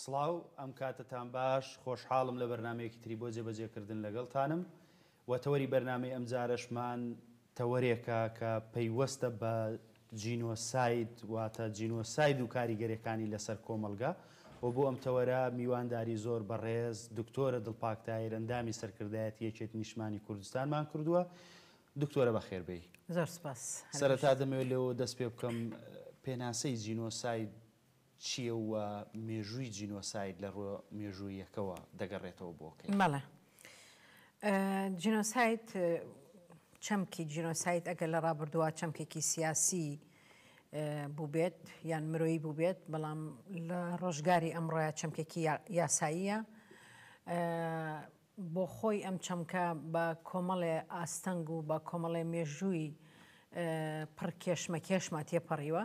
سڵاو، ئەم کاتەتان باش، خۆشحاڵم لە بەرنامەیەکی تری بۆ جێبەجێکردن لەگەڵتانم و تەوەری بەرنامەی ئەمجارەشمان تەوەرێکە کە پەیوەستە بە جینۆساید واتە جینۆساید و کاریگەریەکانی لەسەر کۆمەڵگە و بۆ ئەم تەوەرە میوانداری زۆر بەڕێز دکتۆرە دڵپاک تاهیر ئەندامی سەرکردایەتی یەکێتی نیشتمانی کوردستانمان کردووە. دکتۆرە بەخێر بێی. زۆر سوپاس. سەرەتا دەمەوێت لێوە دەست پێ بکەم پێناسەی جینۆساید چییە و مێژووی جینۆساید لە ڕووە مێژووییەکەوە دەگەڕێتەوە بۆ کەی؟ بەڵێ. جینۆساید، چەمکی جینۆساید ئەگەر لە ڕابردووە چەمکێکی سیاسی بووبێت یان مرۆیی بووبێت، بەڵام لە ڕۆژگاری ئەمڕۆیا چەمکێکی یاساییە. بۆ خۆی ئەم چەمکە بە کۆمەڵێ ئاستەنگ و بە کۆمەڵێ مێژووی پڕ کێشمەکێشما تێپەڕیوە.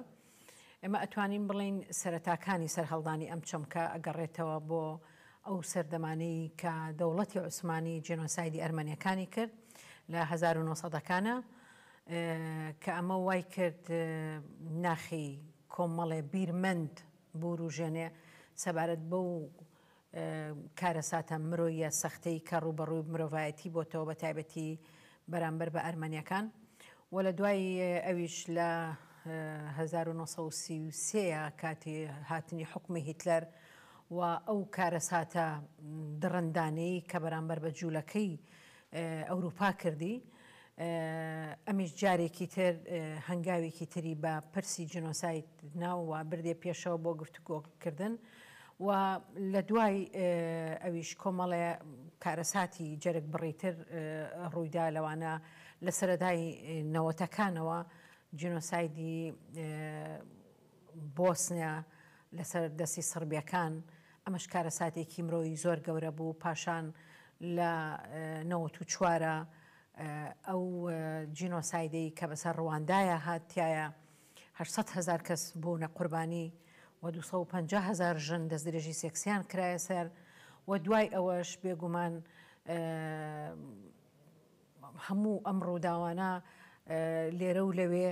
ئێمە ئەتوانین بڵێین سەرەتاکانی سەرهەڵدانی ئەم چەمکە ئەگەڕێتەوە بۆ ئەو سەردەمانەی کە دەوڵەتی عوسمانی جێنۆسایدی ئەرمەنیەکانی کرد لە 1900 ەکانا کە ئەمە وای کرد ناخی کۆمەڵێ بیرمەند بوروژێنێ سەبارەت بەو کارەساتە مرۆییە سەختەی کە ڕووبەڕووی مرۆڤایەتی بۆتەوە بە تایبەتی بەرامبەر بە ئەرمەنیەکان و لە دوای ئەویش لە 1933 کاتی هاتنی حوکمی هیتلەر و ئەو کارەساتە دڕندانەی کە بەرامبەر بە جوولەکەی ئەوروپا کردی ئەمیش جارێکی تر هەنگاوێکی تری بە پرسی جینۆساید نا و بردیە پێشەوە بۆ گفتوگۆکردن و لە دوای ئەویش کۆمەڵێ کارەساتی جەرگبڕی تر ڕوویدا لەوانە لە سەرەتای نەوەتەکانەوە جینۆسایدی بۆسنیا لەسەر دەستی سڕبیەکان، ئەمەش کارەساتێکی مرۆیی زۆر گەورە بوو، پاشان لە 94 ئەو جینۆسایدەی کە بەسەر ڕواندایا هات تیایا 800 هەزار کەس بوونە قوربانی و 250 هەزار ژن دەستدرێژی سێکسیان کرایە سەر و دوای ئەوەش بێگومان هەموو ئەم ڕووداوانە لێرە و لەوێ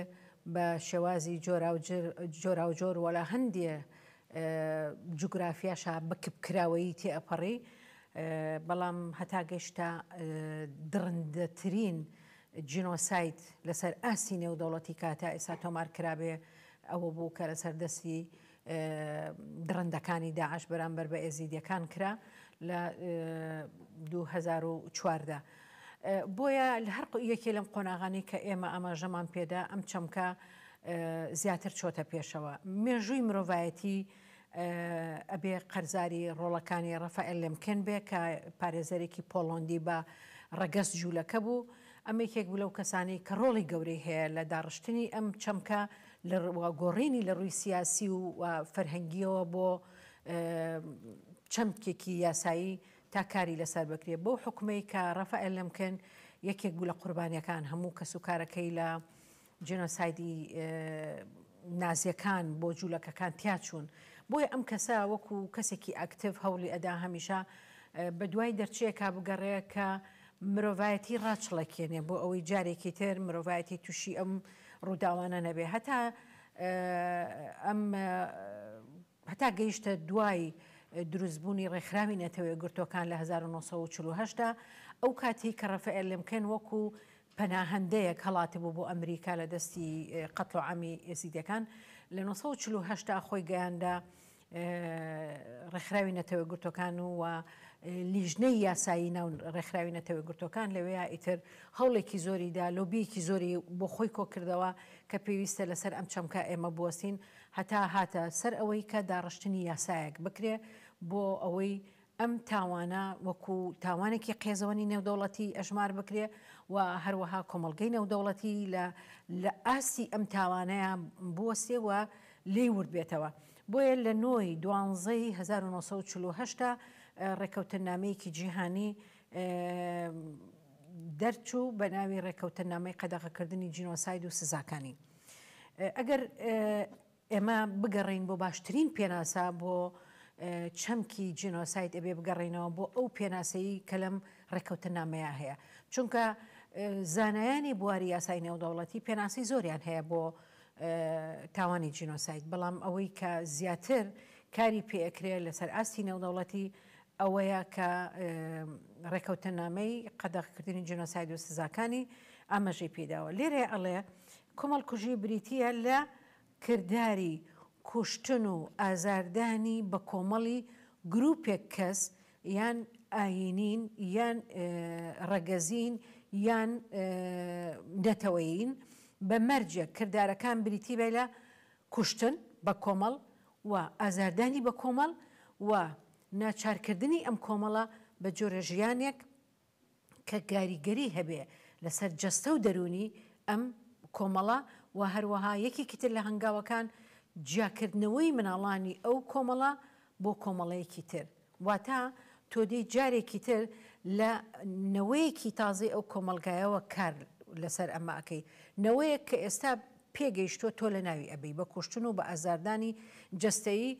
بە شێوازی جۆراوجۆر و لە هەندێ جوگرافیاشا بە کپکراوەیی تێئەپەڕی، بەڵام هەتا گەیشتە دڕندەترین جینۆساید لەسەر ئاستی نێودەوڵەتی کە تا ئێستا تۆمار کرابێ ئەوە بوو کە لەسەر دەستی دڕندەکانی داعش بەرامبەر بە ئێزیدیەکان کرا لە 2014. بۆیە لە هەر یەکێ لەم قۆناغانەی کە ئێمە ئاماژەمان پێدا ئەم چەمکە زیاتر چۆتە پێشەوە. مێژووی مرۆڤایەتی ئەبێ قەرزاری ڕۆڵەکانی ڕەفائێل لێمکێن بێ کە پارێزەرێکی پۆڵۆندی بە ڕەگەز جوولەکە بوو. ئەم یەکێک بوو لەو کەسانەی کە ڕۆڵی گەورەی هەیە لە داڕشتنی ئەم چەمکە لە گۆڕینی لە ڕووی سیاسی و فەرهەنگییەوە بۆ چەمکێکی یاسایی تا کاری لەسەر بکرێت بەو حوکمەی کە ڕەفائێل لەمکن یەکێک بوو لە قوربانیەکان هەموو کەسوکارەکەی لە جینۆسایدی نازیەکان بۆ جوولەکەکان تیاچوون بۆیە ئەم کەسە وەکو کەسێکی ئەکتیڤ هەوڵی ئەدا هەمیشە بە دوای دەرچەیەکا بگەڕێ کە مرۆڤایەتی ڕاچڵەکێنێ بۆ ئەوەی جارێکی تر مرۆڤایەتی تووشی ئەم ڕووداوانە نەبێ هەتا ئەم هەتا گەیشتە دوای دروستبوونی ڕێکخراوی نەتەوە یەکگرتووەکان لە 1948 دا، ئەو کاتەی کە ڕەفەئێل لێمکێن وەکو پەناهەندەیەک هەڵاتبوو بۆ ئەمریکا لە دەستی قەتڵ و عامی ئێزیدیەکان، لە 1948 دا خۆی گەیاندە ڕێکخراوی نەتەوە یەکگرتووەکان و لیژنەی یاسایی ناو ڕێکخراوی نەتەوە یەکگرتووەکان لەوێیا ئیتر هەوڵێکی زۆری دا، لۆبییەکی زۆری بۆ خۆی کۆکردەوە کە پێویستە لەسەر ئەم چەمکە ئێمە بوەستین. هەتا هاتە سەر ئەوەی کە داڕشتنی یاسایەک بکرێ بۆ ئەوەی ئەم تاوانە وەکو تاوانێکی قێزەوەنی نێودەوڵەتی ئەژمار بکرێ و هەروەها کۆمەڵگەی نێودەوڵەتی لە لە ئاستی ئەم تاوانەیا بوەستێ و لێی ورد بێتەوە. بۆیە لە نۆی دوانزەی 1948 دا ڕێکەوتننامەیەکی جیهانی دەرچوو بە ناوی ڕێکەوتننامەی قەدەغەکردنی جینۆساید و سزاکانی. ئەگەر ئێمە بگەڕێین بۆ باشترین پێناسە بۆ چەمکی جینۆساید ئەبێ بگەڕێینەوە بۆ ئەو پێناسەی کە لەم ڕێککەوتننامەیە هەیە چونکە زانایانی بواری یاسای نێودەوڵەتی پێناسەی زۆریان هەیە بۆ تاوانی جینۆساید بەڵام ئەوەی کە زیاتر کاری پێ ئەکرێ لەسەر ئاستی نێودەوڵەتی ئەوەیە کە ڕێکەوتننامەی قەدەغەکردنی جینۆساید و سزاکانی ئاماژەی پێداوە. لێرەیە ئەڵێ کۆمەڵکوژی بریتییە لە کرداری کوشتن و ئازاردانی بەکۆمەڵی گروپێک کەس یان ئایینین یان ڕەگەزین یان نەتەوەیین بە مەرجێک کردارەکان بریتی بێ لە کوشتن بە کۆمەڵ و ئازاردانی بە کۆمەڵ و ناچارکردنی ئەم کۆمەڵە بە جۆرە ژیانێک کە گاریگەری هەبێ لەسەر جەستە و دەروونی ئەم کۆمەڵە و هەروەها یەکێکی تر لە هەنگاوەکان جیاکردنەوەی مناڵانی ئەو کۆمەڵە بۆ کۆمەڵەیەکی تر واتە تۆ دێی جارێکی تر لە نەوەیەکی تازەی ئەو کۆمەڵگایەوە کار لەسەر ئەمە ئەکەی نەوەیەک کە ئێستا پێگەیشتووە تۆ لەناوی ئەبەی بە کوشتن و بە ئازاردانی جەستەیی،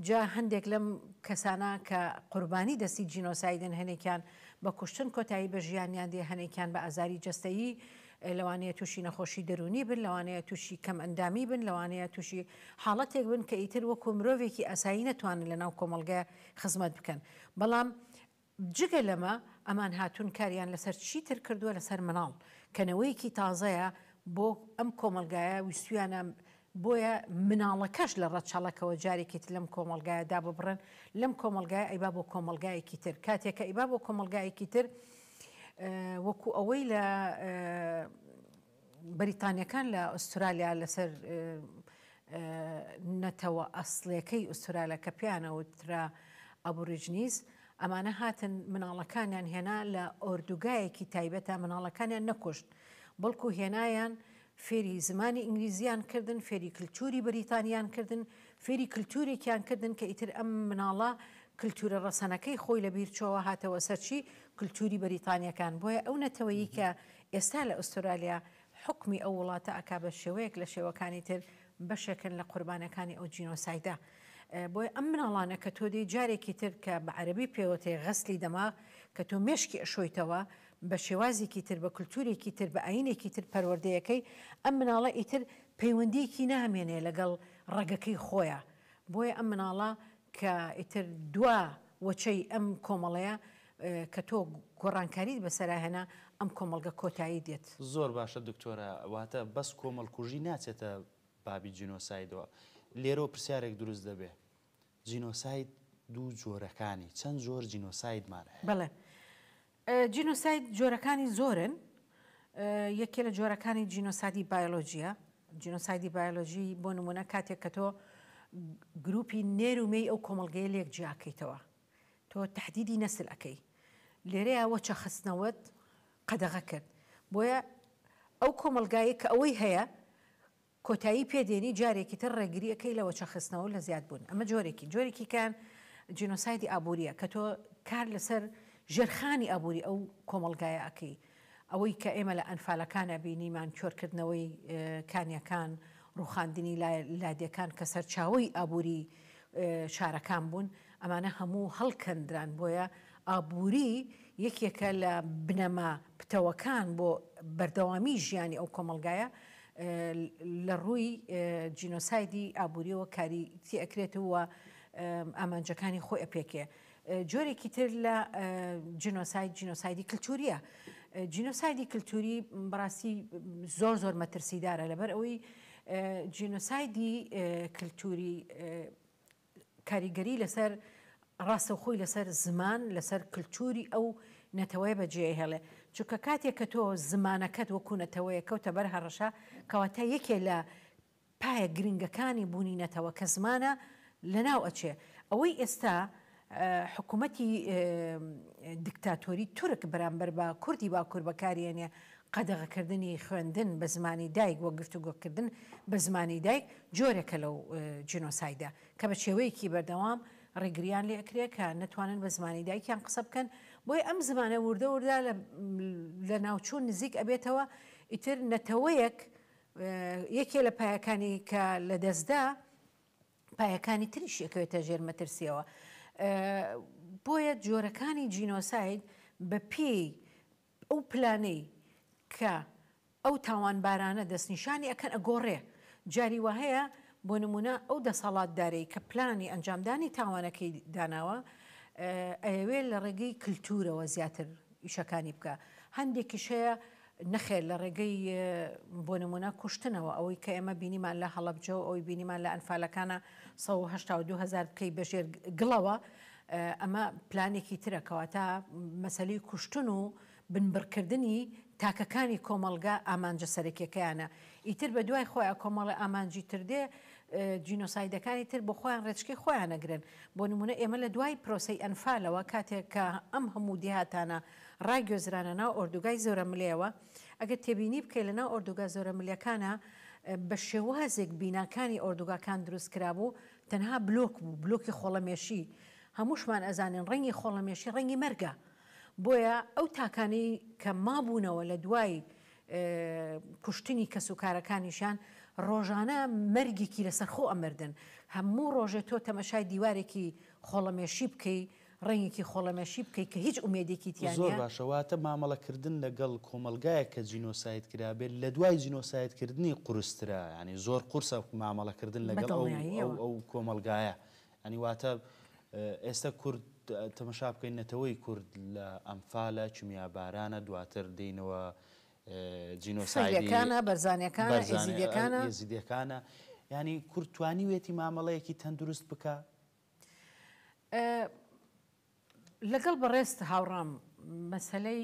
جا هەندێک لەم کەسانە کە قوربانی دەستی جینۆسایدن هەنێکیان بە کوشتن کۆتایی بە ژیانیان دێ هەنێکیان بە ئازاری جەستەیی لەوانەیە تووشی نەخۆشی دەروونی بن لەوانەیە تووشی کەم ئەندامی بن لەوانەیە تووشی حاڵەتێک بن کە ئیتر وەکو مرۆڤێکی ئاسایی نەتوانن لەناو کۆمەڵگە خزمەت بکەن بەڵام جگە لەمە ئەمان هاتوون کاریان لەسەر چی تر کردووە لەسەر مناڵ کە نەوەیەکی تازەیە بۆ ئەم کۆمەڵگایە ویستویانە بۆیە مناڵەکەش لە ڕەچەڵەکەوە جارێکی تر لەم کۆمەڵگایە داببڕن لەم کۆمەڵگایە ئەیبا بۆ کۆمەڵگایەکی تر کاتێک کە ئەیبا بۆ کۆمەڵگایەکی تر وەکو ئەوەی لە بەریتانیەکان لە ئوسترالیا لەسەر نەتەوە ئەسڵیەکەی ئوسترالیا کە پێیان ئەوترا Aborigines ئەمانە هاتن مناڵەکانیان هێنا لە ئۆردوگایەکی تایبەتە مناڵەکانیان نەکوشت بەڵکو هێنایان فێری زمانی ئینگلیزیان کردن فێری کلتوری بەریتانیان کردن فێری کلتورێکیان کردن کە ئیتر ئەم مناڵە کلتورە ڕەسەنەکەی خۆی لە بیر چۆوە هاتەوە سەر چی کلتوری بەریتانیەکان بۆیە ئەو نەتەوەیی کە ئێستا لە ئوسترالیا حوکمی ئەو وڵاتە ئەکا بە شێوەیەک لە شێوەکانی تر بەشێکن لە قوربانەکانی ئەو جینۆسایدە. بۆیە ئەم مناڵانە کە تۆ دێی جارێکی تر کە بە عەرەبی پێوەتێ غەسلی دەماغ کە تۆ مێشکی ئەشۆیتەوە بە شێوازێکی تر بە کلتورێکی تر بە ئاینێکی تر پەروەردەیەکەی ئەم مناڵە ئیتر پەیوەندیەکی نامێنێ لەگەڵ ڕەگەکەی خۆیا بۆیە ئەم مناڵە کە ئیتر دوا وەچەی ئەم کۆمەڵەیە کە تۆ گۆڕانکاریت بەسەرا هێنا ئەم کۆمەڵگە کۆتایی دێت. زۆر باشە دکتۆرە واتە بەس کۆمەڵکوژی ناچێتە بابی جینۆسایدەوە لێرەوە پرسیارێک دروست دەبێ جینۆساید دوو جۆرەکانی چەند جۆر جینۆسایدمان هەیە؟ بەڵێ جینۆساید جۆرەکانی زۆرن یەکێ لە جۆرەکانی جینۆسایدی بایۆلۆجیە جینۆسایدی بایۆلۆجی بۆ نمونە کاتێک کە تۆ گروپی نێر و مێی ئەو کۆمەڵگەیە لێک جیاکەیتەوە تۆ تەحدیدی نەسل ئەکەی لێرەیا وەچە خستنەوەت قەدەغە کرد بۆیە ئەو کۆمەڵگایەی کە ئەوەی هەیە کۆتایی پێ دێنی جارێکی تر ڕێگری ئەکەی لە وەچە خستنەوە و لە زیاد بوون ئەمە جۆرێکی جۆرێکی کان جینۆسایدی ئابووریە کە تۆ کار لەسەر ژێرخانی ئابووری ئەو کۆمەڵگایە ئەکەی ئەوەی کە ئێمە لە ئەنفالەکانا بینیمان کۆرکردنەوەی کانیەکان، ڕووخاندنی لادێکان کە سەرچاوەی ئابووری شارەکان بوون، ئەمانە هەموو هەڵکەندران، بۆیە ئابووری یەکێکە لە بنەما پتەوەکان بۆ بەردەوامی ژیانی ئەو کۆمەڵگایە، لە ڕووی جینۆسایدی ئابووریەوە کاری تێئەکرێت و ئامانجەکانی خۆی ئەپێکێ. جۆرێکی تر لە جینۆساید جینۆسایدی کلتوریە. جینۆسایدی کلتوری بەڕاستی زۆر زۆر مەترسیدارە لەبەر ئەوەی جینۆسایدی کلتوری کاریگەری لەسەر ڕاستەوخۆی لەسەر زمان لەسەر کلتوری ئەو نەتەوەیە بەجێهێڵێ چونکە کاتێک کە تۆ زمانەکەت وەکو نەتەوەیە کەوتە بەر هەڕەشە کەواتە یەکێ لە پایە گرنگەکانی بوونی نەتەوە کە زمانە لەناو ئەچێ. ئەوەی ئێستا حکومەتی دیکتاتۆری تورک بەرامبەر بە کوردی باکور بەکاریێنێ قەدەغەکردنی خوێندن بە زمانی دایک وە گفتوگۆکردن بە زمانی دایک جۆرێکە لەو جینۆسایدە کە بە شێوەیەکی بەردەوام ڕێگریان لێ ئەکرێ کە نەتوانن بە زمانی دایکیان قسە بکەن بۆیە ئەم زمانە وردە وردە لەناوچوون نزیک ئەبێتەوە ئیتر نەتەوەیەک یەکێ لە پایەکانی کە لەدەستدا پایەکانی تریش ئەکەوێتە ژێر مەترسیەوە بۆیە جۆرەکانی جینۆساید بە پێی ئەو پلانەی کە ئەو تاوانبارانە دەستنیشانی ئەکەن ئەگۆڕێ جاری وهەیە. بۆ نموونە ئەو دەسەڵاتدارەی کە پلانی ئەنجامدانی تاوانەکەی داناوە ئەیەوێ لە ڕێگەی کلتورەوە زیاتر ئیشەکانی بکا. هەندێکیش هەیە نەخێر لە ڕێگەی بۆ نموونە کوشتنەوە ئەوەی کە ئێمە بینیمان لە هەڵەبجە و ئەوەی بینیمان لە ئەنفالەکانە 182 هەزار بکەی بەژێر گڵەوە ئەمە پلانێکی ترە کەواتە مەسەلەی کوشتن و بنبڕکردنی تاکەکانی کۆمەڵگا ئامانجە سەرەکیەکەیانە ئیتر بە دوای خۆیا کۆمەڵێ ئامانجی تر دێ جینۆسایدەکانی تر بۆ خۆیان ڕێچکەی خۆیان ئەگرن بۆ نمونە ئێمە لە دوای پرۆسەی ئەنفالەوە کاتێک کە ئەم هەموو دێهاتانە ڕاگوێزرانە ناو ئۆردوگای زۆرەملێیەوە ئەگەر تێبینی بکەی لە ناو ئۆردوگا زۆرەملێکانا بە شێوازێک بیناکانی ئۆردوگاکان دروست کرابوو تەنها بلۆک بوو بلۆکی خۆڵەمێشی هەمووشمان ئەزانین ڕەنگی خۆڵەمێشی ڕەنگی مەرگە بۆیە ئەو تاکانەی کە مابوونەوە لە دوای کوشتنی کەسوکارەکانیشیان ڕۆژانە مەرگێکی لەسەرخۆ ئەمردن. هەموو ڕۆژێ تۆ تەمەشای دیوارێکی خۆڵەمێشی بکەی، ڕەنگێکی خۆڵەمێشی بکەی کە هیچ ئومێدێکی تیا زۆر نییە. باشە واتە مامەڵەکردن لەگەڵ کۆمەڵگایەک کە جینۆساید کرابێت لە دوای جینۆسایدکردنی قورسترە یانی زۆر قورسە مامەڵەکردن بە لەگەڵ ئەو ئەو دڵنیاییەوە. ئەو کۆمەڵگایە یانی واتە ئێستا کورد تەمەشا بکەین نەتەوەی کورد لە ئەنفالە، کیمیابارانە، دواتر دێینەوە جینۆسایدی فەیلیەکانە، بەرزانیەکانە، بەرزانی ئێزیدیەکانە. ئێزیدیەکانە، یانی کورد توانیوێتی مامەڵەیەکی تەندروست بکا؟ لەگەڵ بەڕێزت هاوڕام، مەسەلەی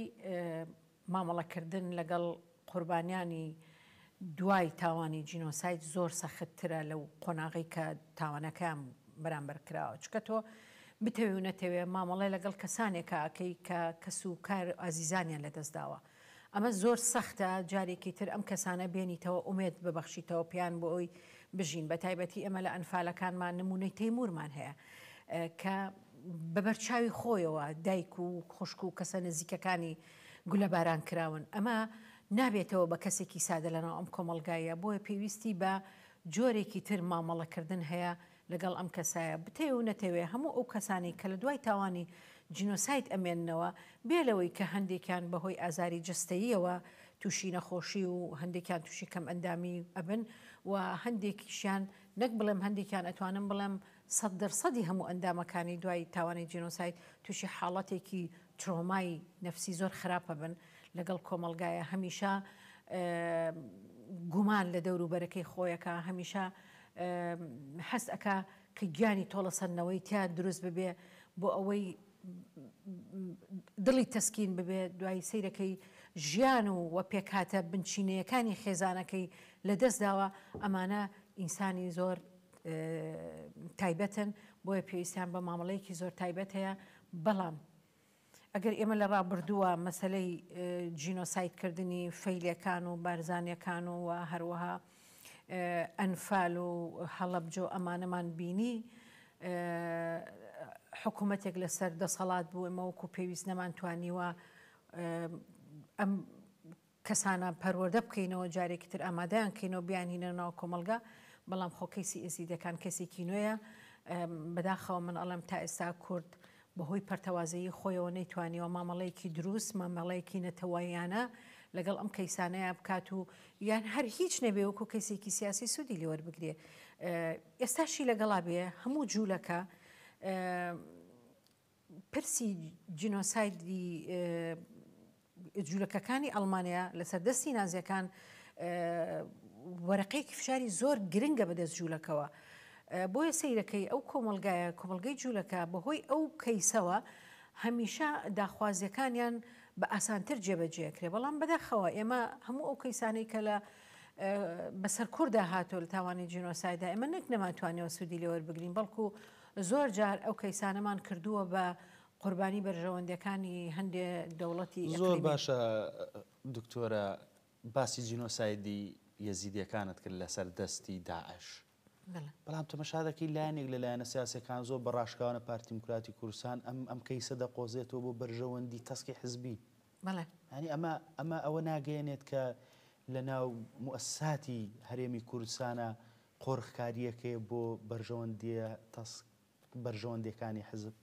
مامەڵەکردن لەگەڵ قوربانیانی دوای تاوانی جینۆساید زۆر سەخت ترە لەو قۆناغەی کە تاوانەکەیان بەرامبەر کراوە، چونکە تۆ بتەوێ و نەتەوێ مامەڵە لەگەڵ کەسانێکا ئەکەی کە کەس و کار و ئازیزانیان لەدەست داوە. ئەمە زۆر سەختە جارێکی تر ئەم کەسانە بێنیتەوە ئومێد ببەخشیتەوە پێیان بۆ ئەوی بژین بە تایبەتی ئێمە لە ئەنفالەکانمان نمونەی تەیمورمان هەیە کە بە بەرچاوی خۆیەوە دایک و خوشک و کەسە نزیکەکانی گولەباران کراون ئەمە نابێتەوە بە کەسێکی سادە لەناو ئەم کۆمەڵگایە بۆیە پێویستی بە جۆرێکی تر مامەڵەکردن هەیە لەگەڵ ئەم کەسایە بتەوێ و نەتەوێ هەموو ئەو کەسانەی کە لە دوای تاوانی جینۆساید ئەمێننەوە بێ لەوەی کە هەندێکیان بە هۆی ئازاری جەستەییەوە تووشی نەخۆشی و هەندێکیان تووشی کەمئەندامی ئەبن و هەندێکیشیان نەک بڵێم هەندێکیان ئەتوانم بڵێم سەد دەرسەدی هەموو ئەندامەکانی دوای تاوانی جینۆساید تووشی حاڵەتێکی ترۆمای نەفسی زۆر خراپ ئەبن لەگەڵ کۆمەڵگایە هەمیشە گومان لە دەوروبەرەکەی خۆیەکە هەمیشە هەست ئەکا کە گیانی تۆڵەسەندنەوەی تیا دروست ببێ بۆ ئەوەی دڵی تەسکین ببێ دوای سەیرەکەی ژیان و وە پێکهاتە بنچینەیەکانی خێزانەکەی لە دەست داوە ئەمانە ئینسانی زۆر تایبەتن بۆیە پێویستیان بە مامەڵەیەکی زۆر تایبەت هەیە بەڵام ئەگەر ئێمە لە ڕابردووە مەسەلەی جینۆساید کردنی فەیلیەکان و بارزانیەکان و هەروەها ئەنفال و هەڵەبجە و ئەمانەمان بینی حکوومەتێک لەسەر دەسەڵات بوو ئێمە وەکو پێویست نەمانتوانیوە ئەم کەسانە پەروەردە بکەینەوە جارێکی تر ئامادەیان کەینەوە بیانهینەوە ناو کۆمەڵگا، بەڵام خۆ کەیسی ئێزیدیەکان کەیسێکی نوێیە، بەداخەوە من ئەڵێم تا ئێستا کورد بەهۆی پەرتەوازەیی خۆیەوە نەیتوانیوە مامەڵەیەکی دروست، مامەڵەیەکی نەتەوەییانە لەگەڵ ئەم کەیسانەیا بکات و یان هەر هیچ نەبێ وەکو کەیسێکی سیاسی سوودی لێ وەربگرێ. ئێستاشی لەگەڵا بێ هەموو جوولەکە پرسی جینۆسایدی جولەکەکانی ئەڵمانیا لەسەر دەستی نازیەکان وەرەقەیەکی فشاری زۆر گرنگە بەدەست جولەکەوە. بۆیە سەیرەکەی ئەو کۆمەڵگایە کۆمەڵگەی جولەکە بەهۆی ئەو کەیسەوە هەمیشە داخوازیەکانیان بە ئاسانتر جێبەجێکرێ بەڵام بەداخەوە ئێمە هەموو ئەو کەیسانەی کە لە بەسەر کووردا هاتۆ لە تاوانی جینۆسایدا ئێمە نەک نەمانتوانیەوە سوودی لێوەربگرین بەڵکو زۆر جار ئەو کەیسانەمان کردووە بە قوربانی بەرژەوەندیەکانی هەندێ دەوڵەتی زۆر ئیقلیمی. باشە دکتۆرە باسی جینۆسایدی یەزیدیەکانت کرد لەسەر دەستی داعش بەڵێ. بەڵام تەمەشا دەکەی لایەنێک لە لایەنە سیاسیەکان زۆر بە ڕاشکاوانە پارتی دیموکراتی کوردستان ئەم ئەم کەیسە دەقۆزێتەوە بۆ بەرژەوەندی تەسکی حزبی بەڵێ. یانی ئەمە ئەمە ئەوە ناگەیەنێت کە لە ناو موئەسساتی هەرێمی کوردستانا قۆرخکارییەک هەیە بۆ بەرژەوەندییە تەسک بەرژەوەندییەکانی حزب؟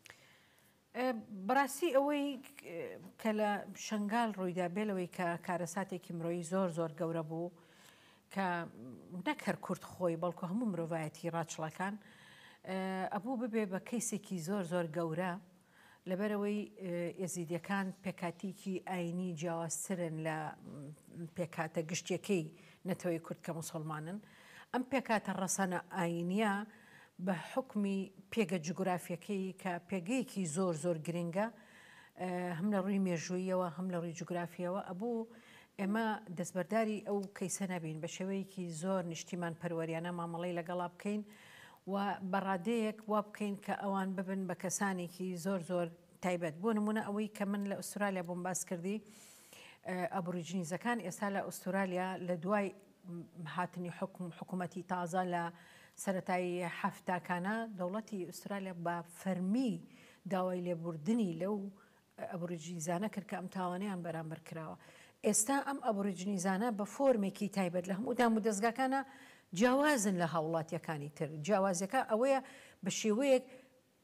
بەڕاستی ئەوەی کە لە شەنگال ڕوویدا بێ لەوەی کە کارەساتێکی مرۆیی زۆر زۆر گەورە بوو. کە نەک هەر کورد خۆی بەڵکو هەموو مرۆڤایەتی ڕاچڵەکان ئەبوو ببێ بە کەیسێکی زۆر زۆر گەورە لەبەرئەوەی ئێزیدیەکان پێکهاتەیەکی ئاینی جیاوازترن لە پێکهاتە گشتیەکەی نەتەوەی کورد کە موسڵمانن، ئەم پێکهاتە ڕەسەنە ئاینیە بە حوکمی پێگە جوگرافیەکەی کە پێگەیەکی زۆر زۆر گرنگە هەم لە ڕووی مێژوویەوە هەم لە ڕووی جوگرافیەوە ئەبوو ئێمە دەستبەرداری ئەو کەیسە نەبین بە شێوەیەکی زۆر نیشتیمان پەروەریانە مامەڵەی لەگەڵا بکەین و بە ڕادەیەک وا بکەین کە ئەوان ببن بە کەسانێکی زۆر زۆر تایبەت. بۆ نموونە ئەوەی کە من لە ئوسترالیا بۆم باس کردی ئەبوریجنیزەکان ئێستا لە ئوسترالیا لە دوای هاتنی حکم حکوومەتی تازە لە سەتای حەفتاکانە دەوڵەتی ئوسترالیا بە فەرمی داوای لێبوردنی لەو ئەبوریجنیزانە کرد کە ئەم تاوانەیان بەرامبەر کراوە. ئێستا ئەم ئەبوریجنیزانە بە فۆرمێکی تایبەت لە هەموو دامودەزگاکانا جیاوازن لە هاوڵاتیەکانی تر، جیاوازیەکە ئەوەیە بە شێوەیەک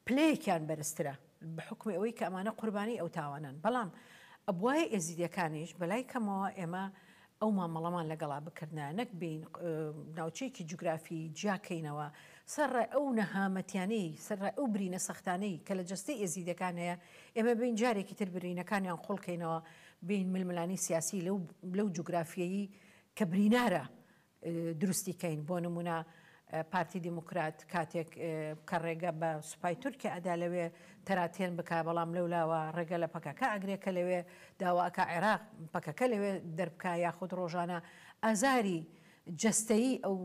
پلەیەکیان بەرزترە بە حوکمی ئەوەی کە ئەمانە قوربانی ئەو تاوانەن، بەڵام ئەبوایە ئێزیدیەکانیش بەلای کەمەوە ئێمە ئەو مامەڵەمان لەگەڵا بکردنایە نەک بێین ناوچەیەکی جوگرافی جیا کەینەوە، سەرڕای ئەو نەهامەتیانەی، سەرڕای ئەو برینە سەختانەی کە لە جەستەی ئێزیدیەکان هەیە، ئێمە بێین جارێکی تر برینەکانیان قوڵ کەینەوە، بێین ململانێی سیاسی لەو لەو جوگرافیەیی کە برینارە دروستی کەین، بۆ نموونە پارتی دیموکرات کاتێک کە ڕێگە بە سوپای تورکیا ئەدا لەوێ تەراتێن بکا، بەڵام لەولاوە ڕێگە لە پەکەکە ئەگرێ کە لەوێ داوا ئەکا عێراق پەکەکە لەوێ دەربکا، یاخود ڕۆژانە ئازاری جەستەیی ئەو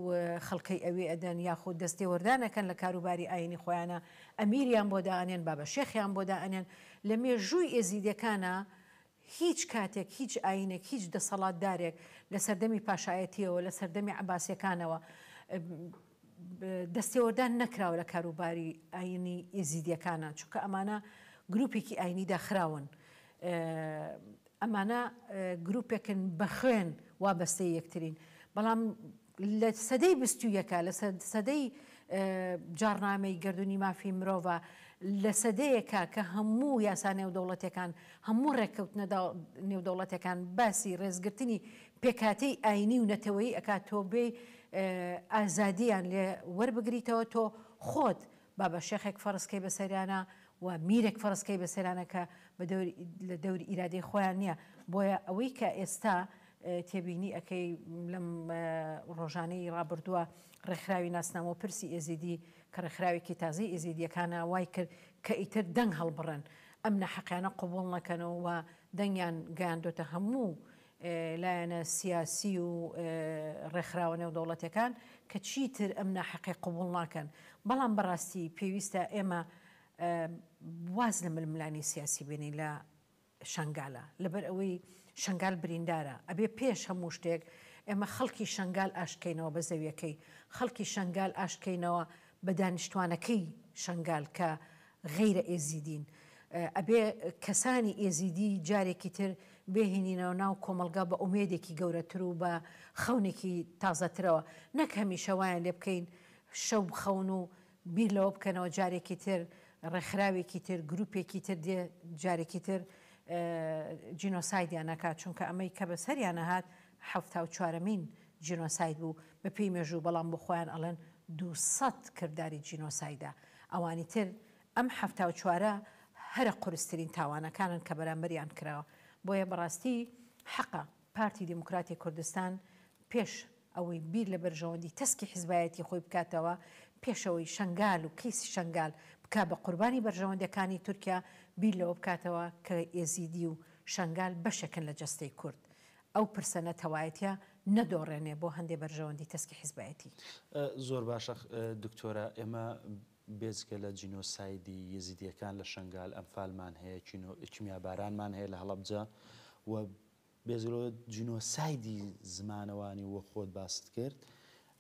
خەڵکەی ئەوێ ئەدەن، یاخود دەستێوەردان ئەکەن لە کاروباری ئایینی خۆیانا، ئەمیریان بۆ دائەنێن، بابە شێخیان بۆ دائەنێن. لە مێژووی ئێزیدیەکانا هیچ کاتێک هیچ ئایینێک، هیچ دەسەڵاتدارێک لە سەردەمی پاشایەتییەوە، لە سەردەمی عەباسییەکانەوە دەستێوەردان نەکراوە لە کاروباری ئایینی ئێزیدییەکانا، چونکە ئەمانە گروپێکی ئایینی داخراون، ئەمانە گروپێکن بە خوێن وابەستەی یەکترین، بەڵام لە سەدەی بیستویەکا، لە سەدەی جاڕنامەی گەردوونی مافی مرۆڤا، لە سەدەیەکا کە هەموو یاسا نێودەوڵەتیەکان، هەموو ڕێککەوتنە نێودەوڵەتیەکان باسی ڕێزگرتنی پێکهاتەی ئایینی و نەتەوەیی ئەکات، تۆ بێی ئازادییان لێ وەربگریتەوە، تۆ خۆت با بە شێخێک فەرز کەی بەسەریانا و میرێک فەرز کەی بەسەریانا کە بە دەوری لە دەوری ئیرادەی خۆیان نییە بۆیە ئەوەی کە ئێستا تێبینی ئەکەی لەم ڕۆژانەی ڕابردووە ڕێکخراوی ناسنامە و پرسی ئێزیدی کە ڕێکخراوێکی تازەی ئێزیدیەکانە وای کرد کە ئیتر دەنگ هەڵبڕن ئەم ناحەقیانە قبوڵ نەکەن و دەنگیان گەیاندۆتە هەموو لایەنە سیاسی و ڕێکخراوە نێودەوڵەتیەکان کە چیتر ئەم ناحەقیە قبوڵ ناکەن، بەڵام بەڕاستی پێویستە ئێمە واز لە ململانێی سیاسی بێنین لە شەنگالە، لەبەر ئەوەی شەنگال بریندارە، ئەبێ پێش هەموو شتێک ئێمە خەڵکی شەنگال ئاشتکەینەوە بە زەویەکەی، خەڵکی شەنگال ئاشتکەینەوە بە دانیشتوانەکەی شەنگال کە غەیرە ئێزیدین. ئەبێ کەسانی ئێزیدی جارێکی تر بێهینینەوە ناو کۆمەڵگا بە ئومێدێکی گەورەتر و بە خەونێکی تازەترەوە نەک هەمیشە وایان لێ بکەین شەو بخەون و بیر لەوە بکەنەوە جارێکی تر ڕێکخراوێکی تر گروپێکی تر دێ جارێکی تر جینۆسایدیان ئەکات چونکە ئەمەی کە بەسەریانە هات حەفتاوچوارەمین جینۆساید بوو بە پێی مێژوو بەڵام بۆ خۆیان ئەڵێن 200 کرداری جینۆسایدە ئەوانی تر ئەم حەفتاوچوارە هەرە قورسترین تاوانەکانن کە بەرامبەریان کراوە بۆیە بەڕاستی حەقە پارتی دیموکراتی کوردستان پێش ئەوەی بیر لە بەرژەوەندی تەسکی حزبایەتی خۆی بکاتەوە پێش ئەوەی شەنگال و کەیسی شەنگال بکا بە قوربانی بەرژەوەندیەکانی تورکیا بیر لەوە بکاتەوە کە ئێزیدی و شەنگال بەشێکن لە جەستەی کورد ئەو پرسە نەتەوایەتیە نەدۆڕێنێ بۆ هەندێ بەرژەوەندی تەسکی حیزبایەتی. زۆر باشە دکتۆرە ئێمە بێجگە لە جینۆسایدی یەزیدیەکان لە شەنگال ئەنفالمان هەیە کیمیابارانمان هەیە لە هەڵەبجە و بێجگە لەوە جینۆسایدی زمانەوانی وەک خۆت باست کرد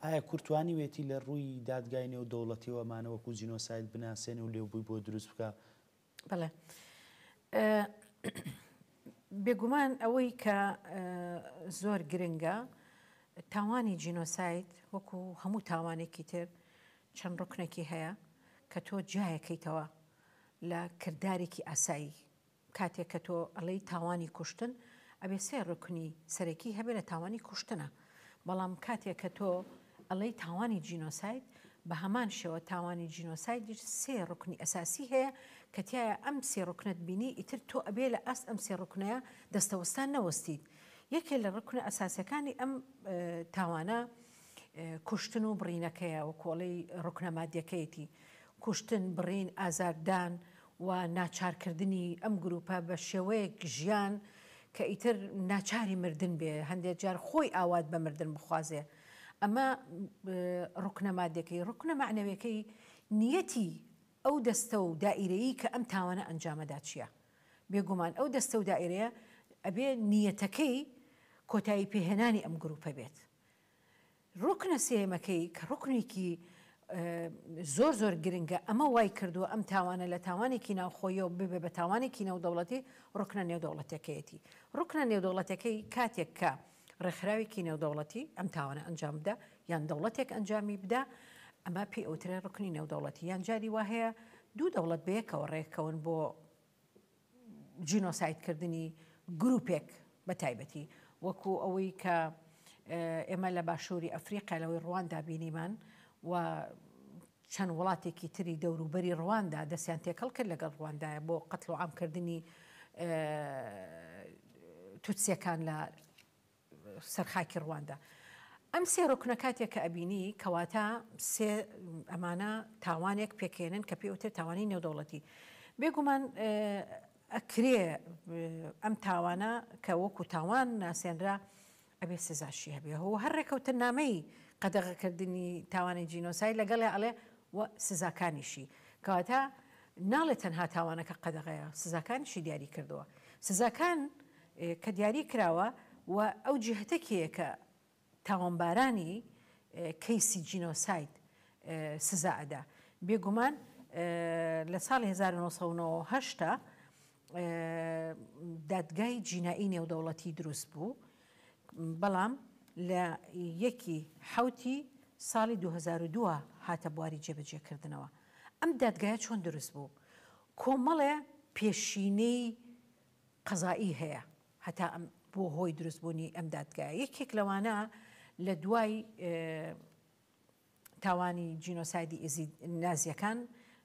ئایا کورد توانیوێتی لە ڕووی دادگای نێودەوڵەتیەوە ئەمانە وەکو جینۆساید بناسێنێ و لێبووی بۆ دروست بکا؟ بەڵێ بێگومان ئەوەی کە زۆر گرنگە تاوانی جینۆساید وەکو هەموو تاوانێکی تر چەند ڕکنێکی هەیە کە تۆ جیایەکەیتەوە لە کردارێکی ئاسایی کاتێک کە تۆ ئەڵێی تاوانی کوشتن ئەبێ سێ ڕکنی سەرەکی هەبێ لە تاوانی کوشتنە. بەڵام کاتێک کە تۆ ئەڵێی تاوانی جینۆساید، بە هەمان شێوە تاوانی جینۆسایدیش سێ ڕوکنی ئەساسی هەیە کە تیایا ئەم سێ ڕوکنەت بینی ئیتر تۆ ئەبێ لە ئاست ئەم سێ ڕوکنەیا دەستەوەستان نەوەستیت. یەکێ لە ڕوکنە ئەساسیەکانی ئەم تاوانە کوشتن و بڕینەکەیە وەکو ئەڵێی ڕوکنە مادیەکەیەتی. کوشتن، بڕین، ئازاردان و ناچارکردنی ئەم گروپە بە شێوەیەک ژیان کە ئیتر ناچاری مردن بێ، هەندێک جار خۆی ئاوات بە مردن بخوازێ. ئەمە ڕوکنە مادیەکەی. ڕوکنە مەعنەویەکەی نیەتی ئەو دەستە و دائیرەیی کە ئەم تاوانە ئەنجامەدا چیە؟ بێگومان ئەو دەستە و دائیرەیە ئەبێ نیەتەکەی کۆتایی پێهێنانی ئەم گروپە بێت. ڕوکنە سێیەمەکەی کە ڕوکنێکی زۆر زۆر گرنگە، ئەمە وای کردووە ئەم تاوانە لە تاوانێکی ناوخۆییەوە ببێ بە تاوانێکی نێودەوڵەتی، ڕوکنە نێودەوڵەتیەکەیەتی. ڕوکنە نێودەوڵەتیەکەی کاتێک کە ڕێکخراوێکی نێودەوڵەتی ئەم تاوانە ئەنجام بدا یان دەوڵەتێک ئەنجامی بدا، ئەمە پێی ئەوترێ ڕوکنی نێودەوڵەتی. یان جاری وا هەیە دوو دەوڵەت بەیەکەوە ڕێککەون بۆ جینۆسایدکردنی گروپێک بە تایبەتی وەکو ئەوەی کە ئێمە لە باشووری ئەفریقیا لەوەی ڕواندا بینیمان و چەند وڵاتێکی تری دەوروبەری ڕواندا دەستیان تێکەڵ کرد لەگەڵ ڕواندایە بۆ قەتڵ و عامکردنی توتسیەکان لە سەر خاکی ڕواندا. ئەم سێ ڕوکنە کاتێک کە ئەبینی کەواتە سێ ئەمانە تاوانێک پێکێنن کە پێ وترێت تاوانی نێودەوڵەتی. بێگومان ئەکرێ ئەم تاوانە کە وەکو تاوان ناسێنرا ئەبێ سزاشی هەبێ. هۆ هەر ڕێکەوتننامەی قەدەغەکردنی تاوانی جینۆساید لەگەڵێ ئەڵێ و سزاکانیشی. کەواتە ناڵێ تەنها تاوانەکە قەدەغەیە، سزاکانیشی دیاری کردووە. سزاکان کە دیاری کراوە و ئەو جیهەتە کێیە کە تاوانبارانی کەیسی جینۆساید سزا ئەدا؟ بێگومان لە ساڵی 1998 دادگای جینائی نێودەوڵەتی دروست بوو، بەڵام لە یەکی حەوتی ساڵی 2002 هاتە بواری جێبەجێکردنەوە. ئەم دادگایە چۆن دروست بوو؟ کۆمەڵێ پێشینەی قەزائی هەیە هەتا ئەم بووە هۆی دروستبوونی ئەم دادگایە، یەکێک لەوانە لە دوای تاوانی جینۆسایدی ئێزید نازیەکان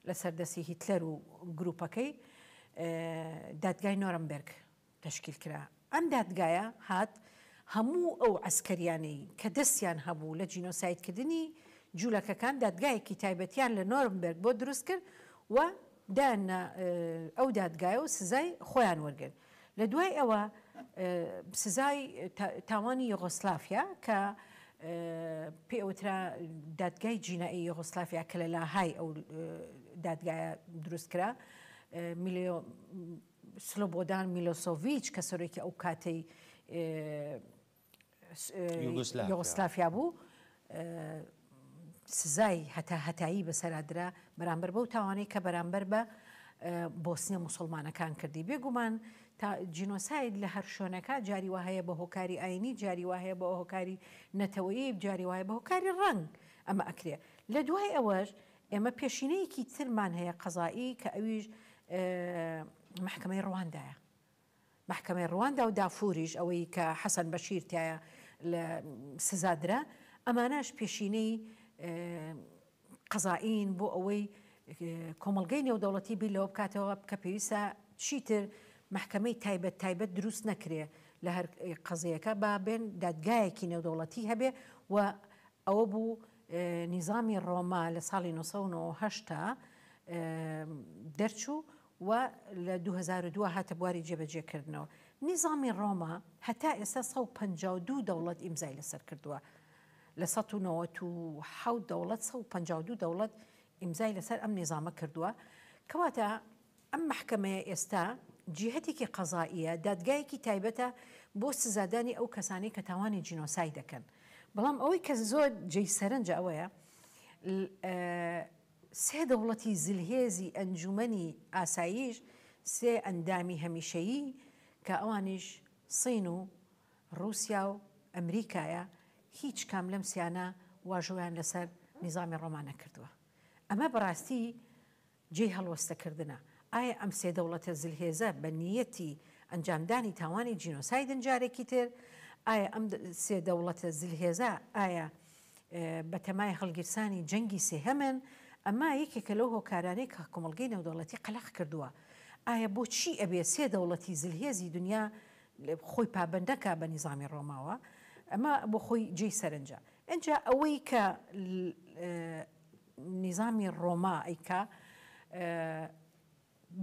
لەسەر دەستی هیتلەر و گروپەکەی دادگای نۆرمبێرگ تەشکیل کرا. ئەم دادگایە هات هەموو ئەو عەسکەریانەی کە دەستیان هەبوو لە جینۆسایدکردنی جولەکەکان دادگایەکی تایبەتیان لە نۆرمبێرگ بۆ دروست کرد و دایاننە ئەو دادگایە و سزای خۆیان وەرگرت. لە دوای ئەوە سزای تاوانی یۆغۆسلافیا کە پێ ئەوترا دادگای جینائی یۆغۆسلافیا کە لە لاهای ئەو دادگایە دروست کرا میلیۆ سلۆبۆدان میلۆسۆڤیچ کە سەرۆکی ئەو کاتەی یۆگۆسلافیا بوو سزای هەتا هەتایی بەسەرا درا بەرامبەر بەو تاوانەی کە بەرامبەر بە بۆسنیە موسڵمانەکان کردی. بێگومان تا جینۆساید لە هەر شوێنەکە جاری وا هەیە بە هۆکاری ئاینی، جاری وا هەیە بە هۆکاری نەتەوەیی، جاری وایە بە هۆکاری ڕەنگ ئەمە ئەکرێ. لە دوای ئەوەش ئێمە پێشینەیەکی ترمان هەیە قەزایی کە ئەویش مەحکەمەی ڕواندایە. مەحکەمەی ڕواندا و دافوریش ئەوەی کە حەسەن بەشیر تیایا لە سزا درا، ئەمانەش پێشینەی قەزائین بۆ ئەوەی کۆمەڵگەی نێودەوڵەتی بیر لەوە بکاتەوە کە پێویستە چیتر مەحکەمەی تایبەت تایبەت دروست نەکرێ لە هەر قەزیەکە با بێن دادگایەکی نێودەوڵەتی هەبێ و ئەوە بوو نیزامی ڕۆما لە ساڵی 1998 دەرچوو و لە 2002 هاتە بواری جێبەجێکردنەوە. نیزامی ڕۆما هەتا ئێستا 152 دەوڵەت ئیمزای لەسەر کردووە. لە 197 دەوڵەت 152 دەوڵەت ئیمزای لەسەر ئەم نیزامە کردووە. کەواتە ئەم مەحکەمەیە ئێستا جیهەتێکی قەزائیە، دادگایەکی تایبەتە بۆ سزادانی ئەو کەسانەی کە تاوانی جینۆساید دەکەن. بەڵام ئەوەی کە زۆر جێی سەرنجە ئەوەیە سێ دەوڵەتی زلهێزی ئەنجومەنی ئاسایش، سێ ئەندامی هەمیشەیی کە ئەوانیش سین و ڕووسیا و ئەمریکایە، هیچ کام لەم سیانە واژۆیان لەسەر نیزامی ڕۆما نەکردووە. ئەمە بەڕاستی جێی هەڵوەستەکردنە. ئایا ئەم سێ دەوڵەتە زلهێزە بە نیەتی ئەنجامدانی تاوانی جینۆسایدن جارێکی تر؟ ئایا ئەم سێ دەوڵەتە زلهێزە ئایا بەتەمای هەڵگیرسانی جەنگی سێهەمن؟ ئەمە یەکێکە لەو هۆکارانەی کە کۆمەڵگەی نێودەوڵەتی قەلەق کردووە. ئایا بۆچی ئەبێ سێ دەوڵەتی زلهێزی دنیا خۆی پابەند نەکا بە نیزامی ڕۆماوە؟ ئەمە بۆ خۆی جێی سەرنجە. ئینجا ئەوەی کە نیزامی ڕۆما ئەیکا،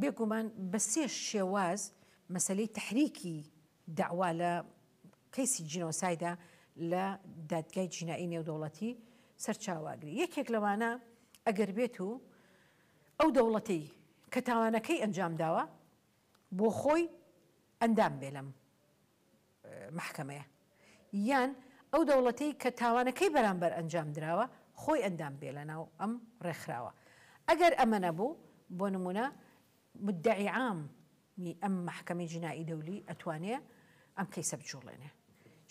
بێگومان بە سێ شێواز مەسەلەی تەحریکی دەعوا لە کەیسی جینۆسایدا لە دادگای جینائی نێودەوڵەتی سەرچاوە ئەگرێ. یەکێک لەوانە ئەگەر بێت و ئەو دەوڵەتەی کە تاوانەکەی ئەنجام داوە بۆ خۆی ئەندام بێ لەم مەحکەمەیە یان ئەو دەوڵەتەی کە تاوانەکەی بەرامبەر ئەنجام دراوە خۆی ئەندام بێ لەناو ئەم ڕێکخراوە. ئەگەر ئەمە نەبوو بۆ نموونە مدعی عام ی ئەم مەحکەمەی جینائی دەولی ئەتوانێ ئەم کەیسە بجوڵێنێ.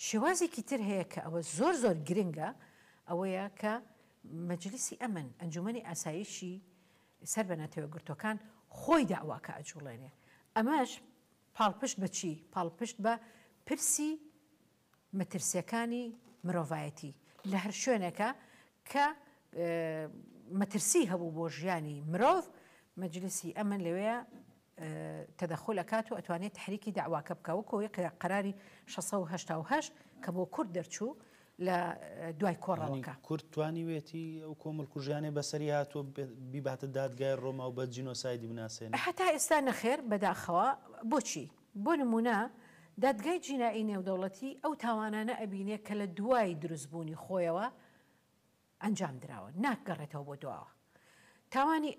شێوازێکی تر هەیە کە ئەوە زۆر زۆر گرنگە ئەوەیە کە مەجلیسی ئەمن، ئەنجومەنی ئاسایشی سەر بە نەتەوەیەکگرتووەکان خۆی دەعواکە ئەجوڵێنێ. ئەمەش پاڵپشت بە چی؟ پاڵپشت بە پرسی مەترسیەکانی مرۆڤایەتی لە هەر شوێنێکا کە مەترسی هەبوو بۆ ژیانی مرۆڤ، مەجلیسی ئەمن لەوێ تەدەخول ئەکات و ئەتوانێت تەحریکی دەعواکە بکا وەکو ئەوەی قەراری 688 کە بۆ کورد دەرچوو لە دوای کۆڕەوەکە. کورد توانیوێتی ئەو کۆمەڵکوژیانەی بەسەری هاتووە بیباتە دادگای ڕۆما و بە جینۆسایدی بناسێنێ؟ هەتا ئێستا نەخێر بەداخەوە. بۆچی؟ بۆ نموونە دادگای جینائی نێودەوڵەتی ئەو تاوانانە ئەبینێ کە لە دوای دروستبوونی خۆیەوە ئەنجام دراون، ناگەڕێتەوە بۆ دواوە. تاوانی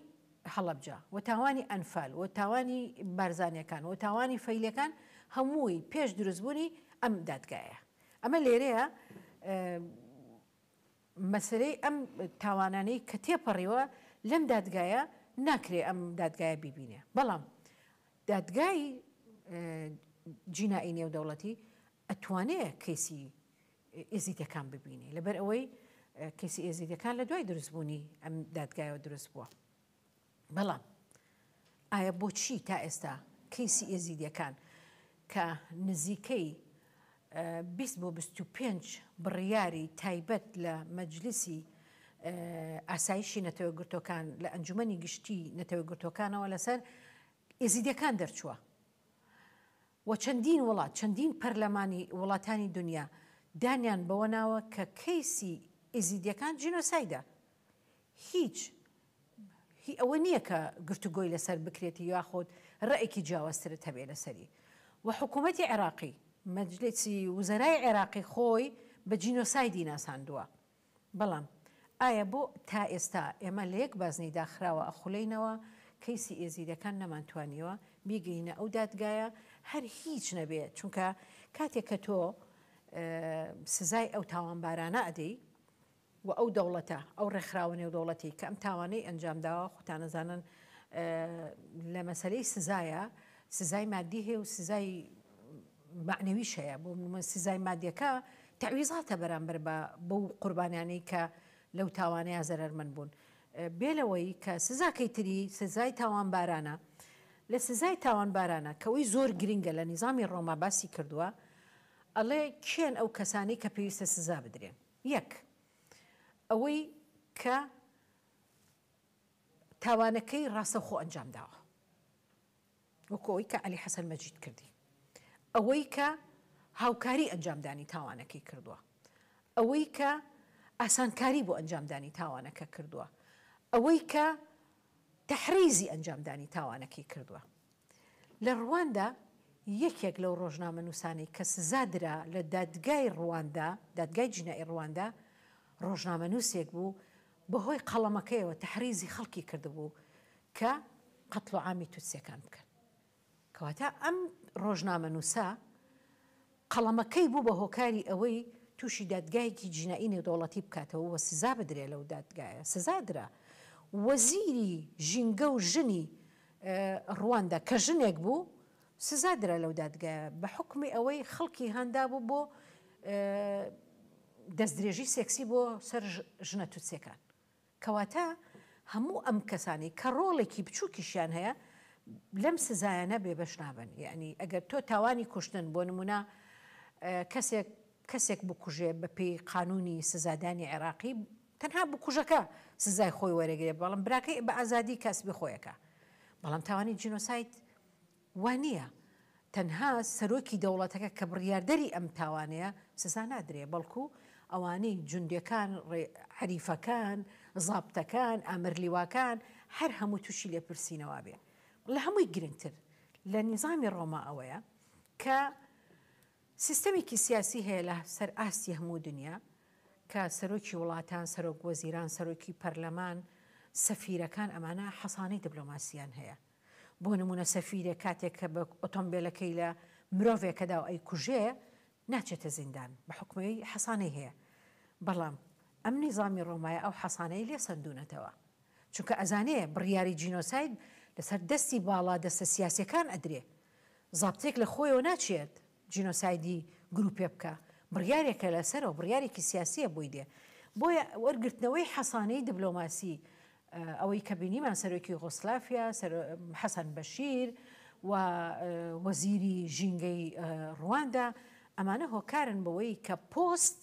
هەڵەبجە و تاوانی ئەنفال و تاوانی بارزانیەکان و تاوانی فەیلیەکان هەمووی پێش دروستبوونی ئەم دادگایە. ئەمە لێرەیە مەسەلەی ئەم تاوانانەی کە تێپەڕیوە لەم دادگایە ناکرێ ئەم دادگایە بیبینێ. بەڵام دادگای جینائی نێودەوڵەتی ئەتوانێ کەیسی ئێزیدەکان ببینێ لەبەر ئەوەی کەیسی ئێزیدەکان لە دوای دروستبوونی ئەم دادگایەوە دروست بووە. بەڵام ئایا بۆچی تا ئێستا کەیسی ئێزیدیەکان کە نزیکەی 20 بۆ 25 بڕیاری تایبەت لە مەجلیسی ئاسایشی نەتەوەیەکگرتووەکان لە ئەنجومەنی گشتی نەتەوەیەکگرتووەکانەوە لەسەر ئێزیدیەکان دەرچووە و چەندین وڵات چەندین پەرلەمانی وڵاتانی دنیا دانیان بەوە ناوە کە کەیسی ئێزیدیەکان جینۆسایدە هیچ هی ئەوە نییە کە گفتوگۆی لەسەر بکرێت یاخود ڕەئێکی جیاوازترت هەبێ لەسەری و حکوومەتی عێراقی، مەجلیسی وزەرای عێراقی خۆی بە جینۆسایدی ناساندووە. بەڵام ئایا بۆ تا ئێستا ئێمە لە یەک بازنەی داخراوە ئەخولێینەوە، کەیسی ئێزیدەکان نەمانتوانیوە بیگەینە ئەو دادگایە هەر هیچ نەبێ چونکە کاتێک کە تۆ سزای ئەو تاوانبارانە ئەدەی و ئەو دەوڵەتە، ئەو ڕێکخراوە نێودەوڵەتی کە ئەم تاوانەی ئەنجام داوە، خۆتان ئەزانن لە مەسەلەی سزایە، سزای مادی هەیە و سزای مەعنەویش هەیە. بۆ نموونە سزای مادیەکە تەعویزاتە بەرامبەر بە بەو قوربانیانەی کە لەو تاوانەیە زەرەرمەند بوون. بێ لەوەی کە سزاکەی تری سزای تاوانبارانە. لە سزای تاوانبارانە کە ئەوەی زۆر گرنگە لە نیزامی ڕۆما باسی کردووە، ئەڵێ کێن ئەو کەسانەی کە پێویستە سزا بدرێن؟ یەک، ئەوەی کە تاوانەکەی ڕاستەوخۆ ئەنجام داوە، وەکو ئەوەی کە عەلی حەسەن مەجید کردی، ئەوەی کە هاوکاری ئەنجامدانی تاوانەکەی کردووە، ئەوەی کە ئاسانکاری بۆ ئەنجامدانی تاوانەکە کردووە، ئەوەی کە تەحریزی ئەنجامدانی تاوانەکەی کردووە. لە ڕواندا یەکێک لەو ڕۆژنامەنووسانەی کە سزا درا لە دادگای ڕواندا، دادگای جینائی ڕواندا، ڕۆژنامەنووسێک بوو بەهۆی قەڵەمەکەیەوە تەحریزی خەڵکی کردبوو کە قەتڵوعامی توتسیەکان بکەن. کەواتە ئەم ڕۆژنامەنووسە قەڵەمەکەی بوو بە هۆکاری ئەوەی تووشی دادگایەکی جینائی نێودەوڵەتی بکاتەوە و سزا بدرێ لەو دادگایە سزا درا. وەزیری ژینگە و ژنی ڕواندا کە ژنێک بوو سزا درا لەو دادگایە بە حوکمی ئەوەی خەڵکی هاندابوو بۆ دەستدرێژی سێکسی بۆ سەر ژنە توتسیەکان. کەواتە هەموو ئەم کەسانەی کە ڕۆڵێکی بچووکیشیان هەیە لەم سزایانە بێبەش نابن. یەعنی ئەگەر تۆ تاوانی کوشتن بۆ نموونە کەسێک. کەسێک بکوژێ بە پێی قانوونی سزادانی عێراقی تەنها بکوژەکە سزای خۆی وەرەگرێ بەڵام براکەی بە ئازادی کاسبی خۆی ئەکا بەڵام تاوانی جینۆساید وا نییە تەنها سەرۆکی دەوڵەتەکە کە بڕیاردەری ئەم تاوانەیە سزا نادرێ بەڵکو ئەوانەی جوندێکان عەریفەکان زابتەکان ئامرلیواکان هەر هەموو تووشی لێپرسینەوە بێ لە هەمووی گرنگتر لە نیزامی ڕۆما ئەوەیە کە سیستەمێکی سیاسی هەیە لە سەر ئاستی هەموو دنیا کە سەرۆکی وڵاتان، سەرۆک وەزیران، سەرۆکی پەرلەمان، سەفیرەکان ئەمانە حەسانەی دبلۆماسیان هەیە. بۆ نمونە سەفیرێک کاتێک کە بە ئۆتۆمبێلەکەی لە مرۆڤێکەدا و ئەیکوژێ ناچێتە زیندان بە حوکمەوەی حەسانەی هەیە. بەڵام ئەم نیزامی ڕۆمایە ئەو حەسانەی لێ سەندونەتەوە. چونکە ئەزانێ بڕیاری جینۆساید لەسەر دەستی باڵا دەستە سیاسیەکان ئەدرێ. زابتێک لە خۆیەوە ناچێت جینۆسایدی گروپێ بکا، بڕیارێکە لە سەرەوە، بڕیارێکی سیاسیە بۆی دێ. بۆیە وەرگرتنەوەی حەسانەی دبلۆماسی، ئەوەی کە بینیمان سەرۆکی یوغۆسلافیا، حەسەن بەشیر و وەزیری ژینگەی ڕواندا، ئەمانە هۆکارن بەوەی کە پۆست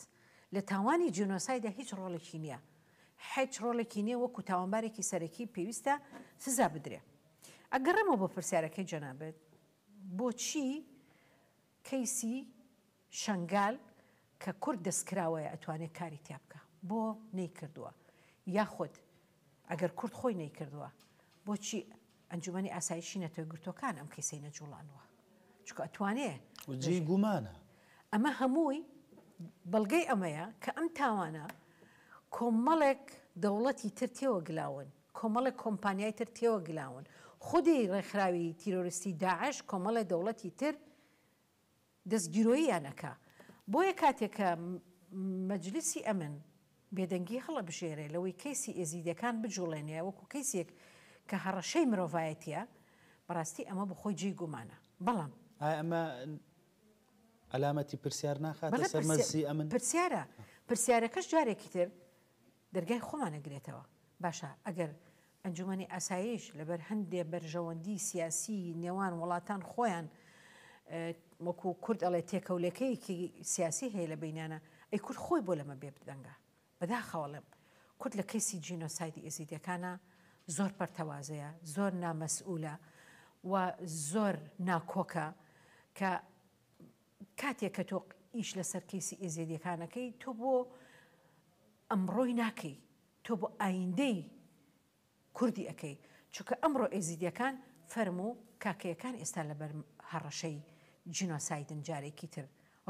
لە تاوانی جینۆسایدا هیچ ڕۆڵێکی نییە. هیچ ڕۆڵێکی نییە وەکو تاوانبارێکی سەرەکی پێویستە سزا بدرێ. ئەگەڕێمەوە بۆ پرسیارەکەی جەنابت، بۆچی کەیسی شەنگال کە کورد دەستکراوەیە ئەتوانێت کاری تیا بکا بۆ نەیکردووە؟ یاخود ئەگەر کورد خۆی نەیکردووە بۆچی ئەنجومەنی ئاسایشی نەتەوەیەکگرتووەکان ئەم کەیسەی نەجوڵانووە؟ چونکە ئەتوانێ جێی گومانە. ئەمە هەمووی بەڵگەی ئەمەیە کە ئەم تاوانە کۆمەڵێک دەوڵەتی تر تێوە گلاون، کۆمەڵێک کۆمپانیای تر تێوە گلاون، خودی ڕێکخراوی تیرۆریستی داعش کۆمەڵێ دەوڵەتی تر دەستگیرۆییان ئەکا. بۆیە کاتێک کە مەجلیسی ئەمن بێدەنگی هەڵئەبژێرێ لەوەی کەیسی ئێزیدیەکان بجوڵێنێ وەکو کەیسێک کە هەڕەشەی مرۆڤایەتیە، بەڕاستی ئەمە بۆخۆی جێی گومانە. بەڵام. ئایا ئەمە عەلامەتی پرسیار ناخاتە سەر مەجلسی ئەمن؟ پرسیارە. پرسیارەکەش جارێکی تر دەرگای خۆمان ئەگرێتەوە. باشە ئەگەر ئەنجومەنی ئاسایش لەبەر هەندێ بەرژەوەندی سیاسی نێوان وڵاتان خۆیان وەکو کورد ئەڵێ تێکەولێکەیەکی سیاسی هەیە لە بینیانە، ئەی کورد خۆی بۆ لەمە بێدەنگە؟ بەداخەوە ئەڵێم کورد لە کەیسی جینۆسایدی ئێزیدیەکانا زۆر پەرتەوازەیە، زۆر نامەسئولە و زۆر ناکۆکە کە کاتێک کە تۆ ئیش لەسەر کەیسی ئێزێدیەکان ئەکەی تۆ بۆ ئەمڕۆی ناکەی تۆ بۆ ئایندەی کوردی ئەکەی چونکە ئەمڕۆ ئێزیدیەکان فەرموو کاکەیەکان ئێستا لەبەر هەڕەشەی جینۆسایدن جارێکی تر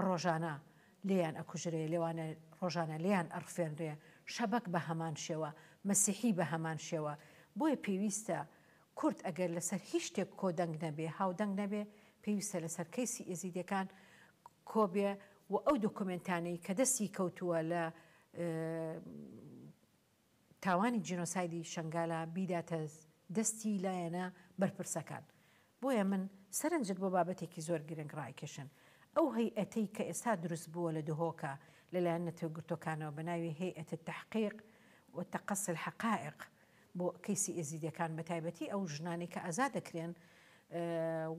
ڕۆژانە لێیان ئەکوژرێ لێوانە ڕۆژانە لێیان ئەڕفێنرێ شەبەک بە هەمان شێوە مەسیحی بە هەمان شێوە بۆیە پێویستە کورد ئەگەر لەسەر هیچ شتێک کۆدەنگ نەبێ، هاودەنگ نەبێ، پێویستە لەسەر کەیسی ئێزیدیەکان کۆبێ و ئەو دۆکۆمێنتانەی کە دەستی کەوتووە لە تاوانی جینۆسایدی شەنگالا بیداتە دەستی لایەنە بەرپرسەکان. بۆیە من سەرنجت بۆ بابەتێکی زۆر گرنگ ڕائەکێشن. ئەو هەیئەتەی کە ئێستا دروست بووە لە دهۆکە لەلایەن نەتەوەیەکگرتووەکانەوە بە ناوی هەیئەت التحقیق و تقصی الحقائق، بۆ کەیسی ئێزیدیەکان بەتایبەتی ئەو ژنانەی کە ئازاد دەکرێن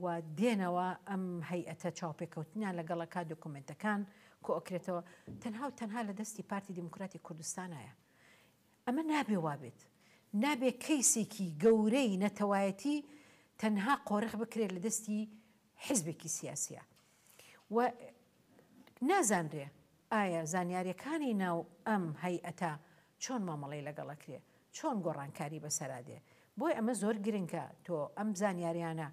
و دێنەوە ئەم هەیئەتە چاوپێکەوتنیان لەگەڵ ئەکا دۆکۆمێنتەکان کۆئەکرێتەوە تەنها و تەنها لە دەستی پارتی دیموکراتی کوردستانایە ئەمە نابێ وابێت نابێ کەیسێکی گەورەی نەتەوایەتی تەنها قۆرخ بکرێت لە دەستی حیزبێکی سیاسیە و نازانرێ ئایا زانیاریەکانی ناو ئەم هەیئەتە چۆن مامەڵەی لەگەڵ ئەکرێ؟ چۆن گۆڕانکاری بەسەرا دێ؟ بۆیە ئەمە زۆر گرنگە تۆ ئەم زانیاریانە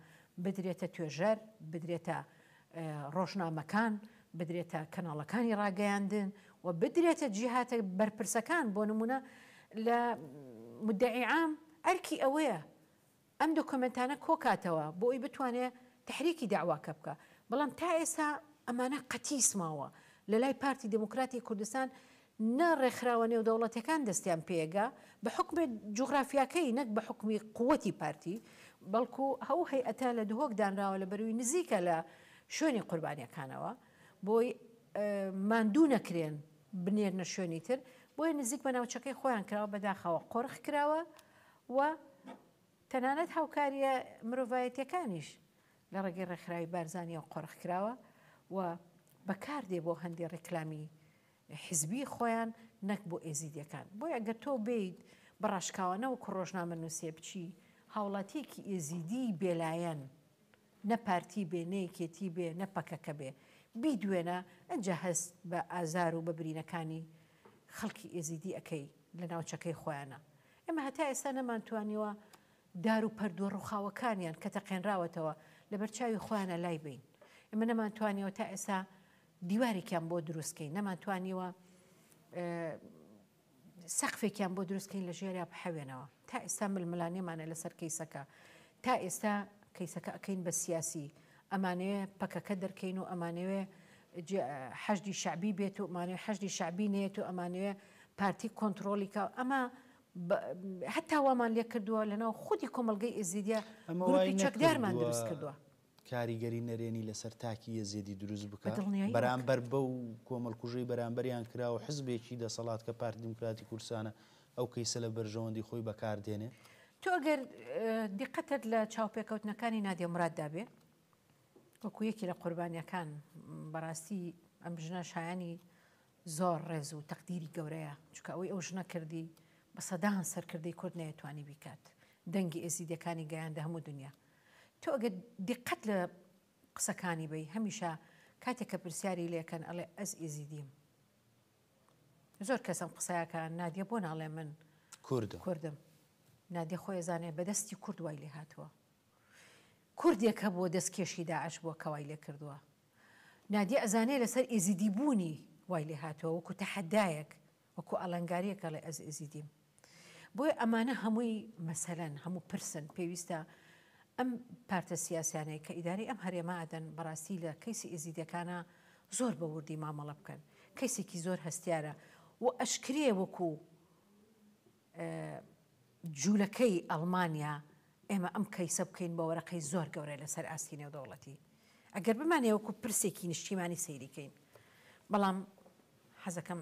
بدرێتە توێژەر، بدرێتە ڕۆژنامەکان، بدرێتە کەناڵەکانی ڕاگەیاندن و بدرێتە جیهاتە بەرپرسەکان بۆ نمونە لە مدعی عام ئەرکی ئەوەیە ئەم دۆکۆمێنتانە کۆکاتەوە بۆ ئەوی بتوانێ تەحریکی دەعواکە بکا، بەڵام تا ئێستا ئەمانە قەتیس ماوە لە لای پارتی دێموکراتی کوردستان نە ڕێکخراوە نێودەوڵەتیەکان دەستیان پێگا بە حوکمی جوغرافیاکەی نەک بە حوکمی قوەتی پارتی بەڵکو ئەو هەیئەتە لە دهۆک دانراوە لە بەروی نزیکە لە شوێنی قوربانیەکانەوە بۆی ماندوو نەکرێن بنێرنە شوێنی تر بۆیە نزیک بە ناوچەکەی خۆیان کراوە بەداخەوە قۆرخ کراوە و تەنانەت هاوکارییە مرۆڤایەتییەکانیش لە ڕێگەی ڕێکخراوی بارزانییەوە قۆرخ کراوە و. بەکاردێ بۆ هەندێ ڕیکلامی حیزبی خۆیان نەک بۆ ئێزیدیەکان. بۆیە ئەگەر تۆ بێیت بە ڕاشکاوانە وەکو ڕۆژنامەنووسێ بچی هاوڵاتیەکی ئێزیدی بێلایەن نە پارتی بێ نە یەکێتی بێ نە پەکەکە بێ بیدوێنە ئنجا هەست بە ئازار و بە برینەکانی خەڵکی ئێزیدی ئەکەی لە ناوچەکەی خۆیانا. ئێمە هەتا ئێستا نەمانتوانیوە دار و پەردووە ڕووخاوەکانیان کە تەقێنراوەتەوە لەبەر چاوی خۆیانا لای بەین. ئێمە نەمانتوانیوە تا ئێستا دیوارێکیان بۆ دروست کەین، نەمانتوانیوە سەقفێکیان بۆ دروست کەین لە ژێریا بحەوێنەوە. تا ئێستا ململانێمانە لەسەر کەیسەکە. تا ئێستا کەیسەکە ئەکەین بە سیاسی. ئەمانەوێ پەکەکە دەرکەین و ئەمانەوێ حەشدی شەعبی بێت و ئەمانەوێ حەشدی شەعبی نەیەت و ئەمانەوێ پارتی کۆنتڕۆڵی کا. ئەمە هەتا وامان لێ کردووە لەناو خودی کۆمەڵگەی ئێزیدیا ئەمە وای گروپی چەکدارمان نەکردووە دروست کردووە. کاریگەری نەرێنی لەسەر تاکی یەزێدی دروست بە بکا دڵنیاییەوە بەرامبەر بەو کۆمەڵکوژەی بەرامبەریان کرا و حزبێکی دەسەڵات کە پارتی دیموکراتی کوردستانە ئەو کەیسە لە بەرژەوەندی خۆی بەکار دێنێ؟ تۆ ئەگەر دیقەتت لە چاوپێکەوتنەکانی نادیە موراد دابێ وەکو یەکی لە قوربانیەکان بەڕاستی ئەم ژنە شایانی زۆر ڕێز و تەقدیری گەورەیە چونکە ئەوەی ئەو ژنە کردی بە سەدان سەرکردەی کورد نەیەتوانی بیکات دەنگی ئێزیدیەکانی گەیاندە هەموو دنیا تۆ ئەگەر دیقەت لە قسەکانی بەی هەمیشە کاتێک کە پرسیاری لێکەن ئەڵێ ئەز ئێزیدیم زۆر کەسم قسەیەکە نادیە بۆ ناڵێ من کوردم کوردم نادیە خۆی ئەزانێ بەدەستی کورد وای لێ هاتووە کوردێک هەبووە دەست کێشی داعش بووە کە وای لێ کردووە نادیە ئەزانێ لەسەر ئێزیدی بوونی وای لێ هاتووە وەکو تەحەدایەک وەکو ئالنگاریەک ئەڵێ ئەز ئێزیدیم بۆیە ئەمانە هەمووی مەسەلەن هەموو پرسن پێویستە ئەم پارتە سیاسیانەی کە ئیدارەی ئەم هەرێمە ئەدەن بەڕاستی لە کەیسی ئێزیدیەکانا زۆر بە وردی مامەڵە بکەن کەیسێکی زۆر هەستیارە و ئەشکرێ وەکو جولەکەی ئەڵمانیا ئێمە ئەم کەیسە بکەین بە وەرەقەی زۆر گەورە لەسەر ئاستی نێودەوڵەتی ئەگەر بمانەوێ وەکو پرسێکی نیشتیمانی سەیری کەین بەڵام حەزەکەم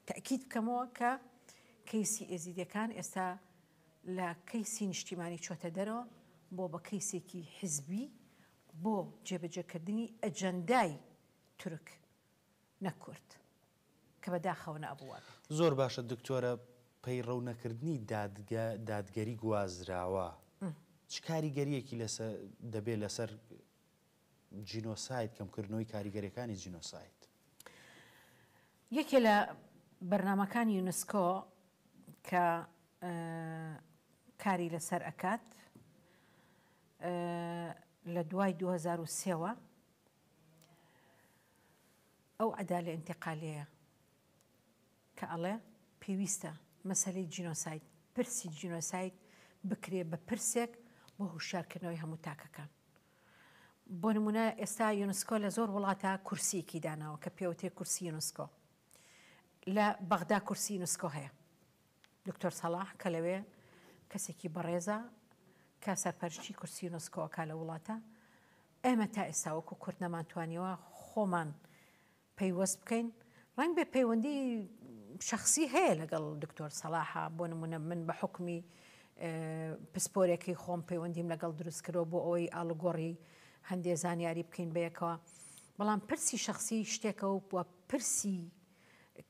تەئکید بکەمەوە کە کەیسی ئێزیدیەکان ئێستا لە کەیسی نیشتیمانی چۆتە دەرەوە بۆ بە کەیسێکی حیزبی بۆ جێبەجێکردنی ئەجەندای تورک نەک کورد کە بە داخەوە نەئەبوو وا بێت. زۆر باشە دکتۆرە پەیڕەو نەکردنی دادگە دادگەری گوازراوە چ کاریگەریەکی لەسە دەبێ لەسەر جینۆساید کەمکردنەوەی کاریگەریەکانی جینۆساید؟ یەکێ لە بەرنامەکانی یونسکۆ کە کاری لەسەر ئەکات لە دوای 2003 وە ئەو عەدالە ئینتقالیەیە کە ئەڵێ پێویستە مەسەلەی جینۆساید، پرسی جینۆساید بکرێ بە پرسێک بۆ هوشیارکردنەوەی هەموو تاکەکان. بۆ نمونە ئێستا یونسکۆ لە زۆر وڵاتە کورسیەکی داناوە کە پێوترێ کورسی یونسکۆ. لە بەغدا کورسی یونسکۆ هەیە. دکتۆر سەڵاح کە لەوێ کەسێکی بەڕێزە کە سەرپەرشتی کورسی یونسکۆ ئەکا لە وڵاتە ئێمە تا ئێستا وەکو کورد نەمانتوانیوە خۆمان پەیوەست بکەین ڕەنگبێ پەیوەندی شخصی هەیە لەگەڵ دکتۆر سەڵاحا بۆ نمونە من بە حکمی پسپۆرێکی خۆم پەیوەندیم لەگەڵ دروست کردوە بۆ ئەوەی ئاڵوگۆڕی هەندێ زانیاری بکەین بەیەکەوە بەڵام پرسی شخصی شتێکە و پرسی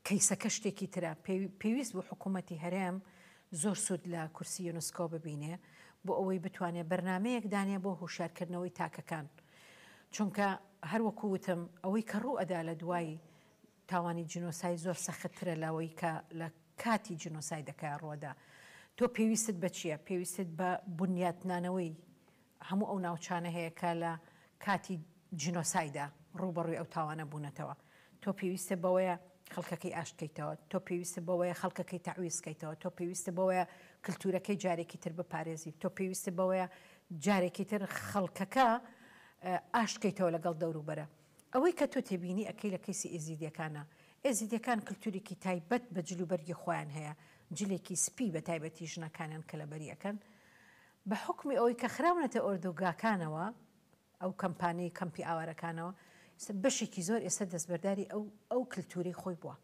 کەیسەکە شتێکی ترە، پێویست بوو حکوومەتی هەرێم زۆر سوود لە کورسی یونسکۆ ببینێ بۆ ئەوەی بتوانێ بەرنامەیەک دانێ بۆ هۆشیارکردنەوەی تاکەکان. چونکە هەر وەکوو وتم ئەوەی کە ڕوو ئەدا لە دوای تاوانی جینۆساید زۆر سەختترە لەوەی کە لە کاتی جینۆسایدەکە ڕووەدا. تۆ پێویستت بە چییە؟ پێویستت بە بنیاتنانەوەی هەموو ئەو ناوچانە هەیە کە لە کاتی جینۆسایدا ڕووبەڕووی ئەو تاوانە بوونەتەوە. تۆ پێویستت بەوەیە خەڵکەکەی ئاشت کەیتەوە، تۆ پێویستت بەوەیە خەڵکەکەی تەعویز کەیتەوە، تۆ پێویستت بەوەیە کلتورەکەی جارێکی تر بپارێزی، تۆ پێویستت بەوەیە جارێکی تر خەڵکەکە ئاشت کەیتەوە لەگەڵ دەوروبەرە. ئەوەی کە تۆ تێبینی ئەکەی لە کەیسی ئێزیدیەکانا، ئێزیدیەکان کلتورێکی تایبەت بە جلوبەرگی خۆیان هەیە، جلێکی سپی بە تایبەتی ژنەکانیان کە لەبەری ئەکەن، بە حوکمی ئەوەی کە خراونەتە ئۆردوگاکانەوە، ئەو کەمپانەی کەمپی ئاوارەکانەوە، ئێستا بەشێکی زۆر ئێستا دەستبەرداری ئەو ئەو کلتورەی خۆی بووە.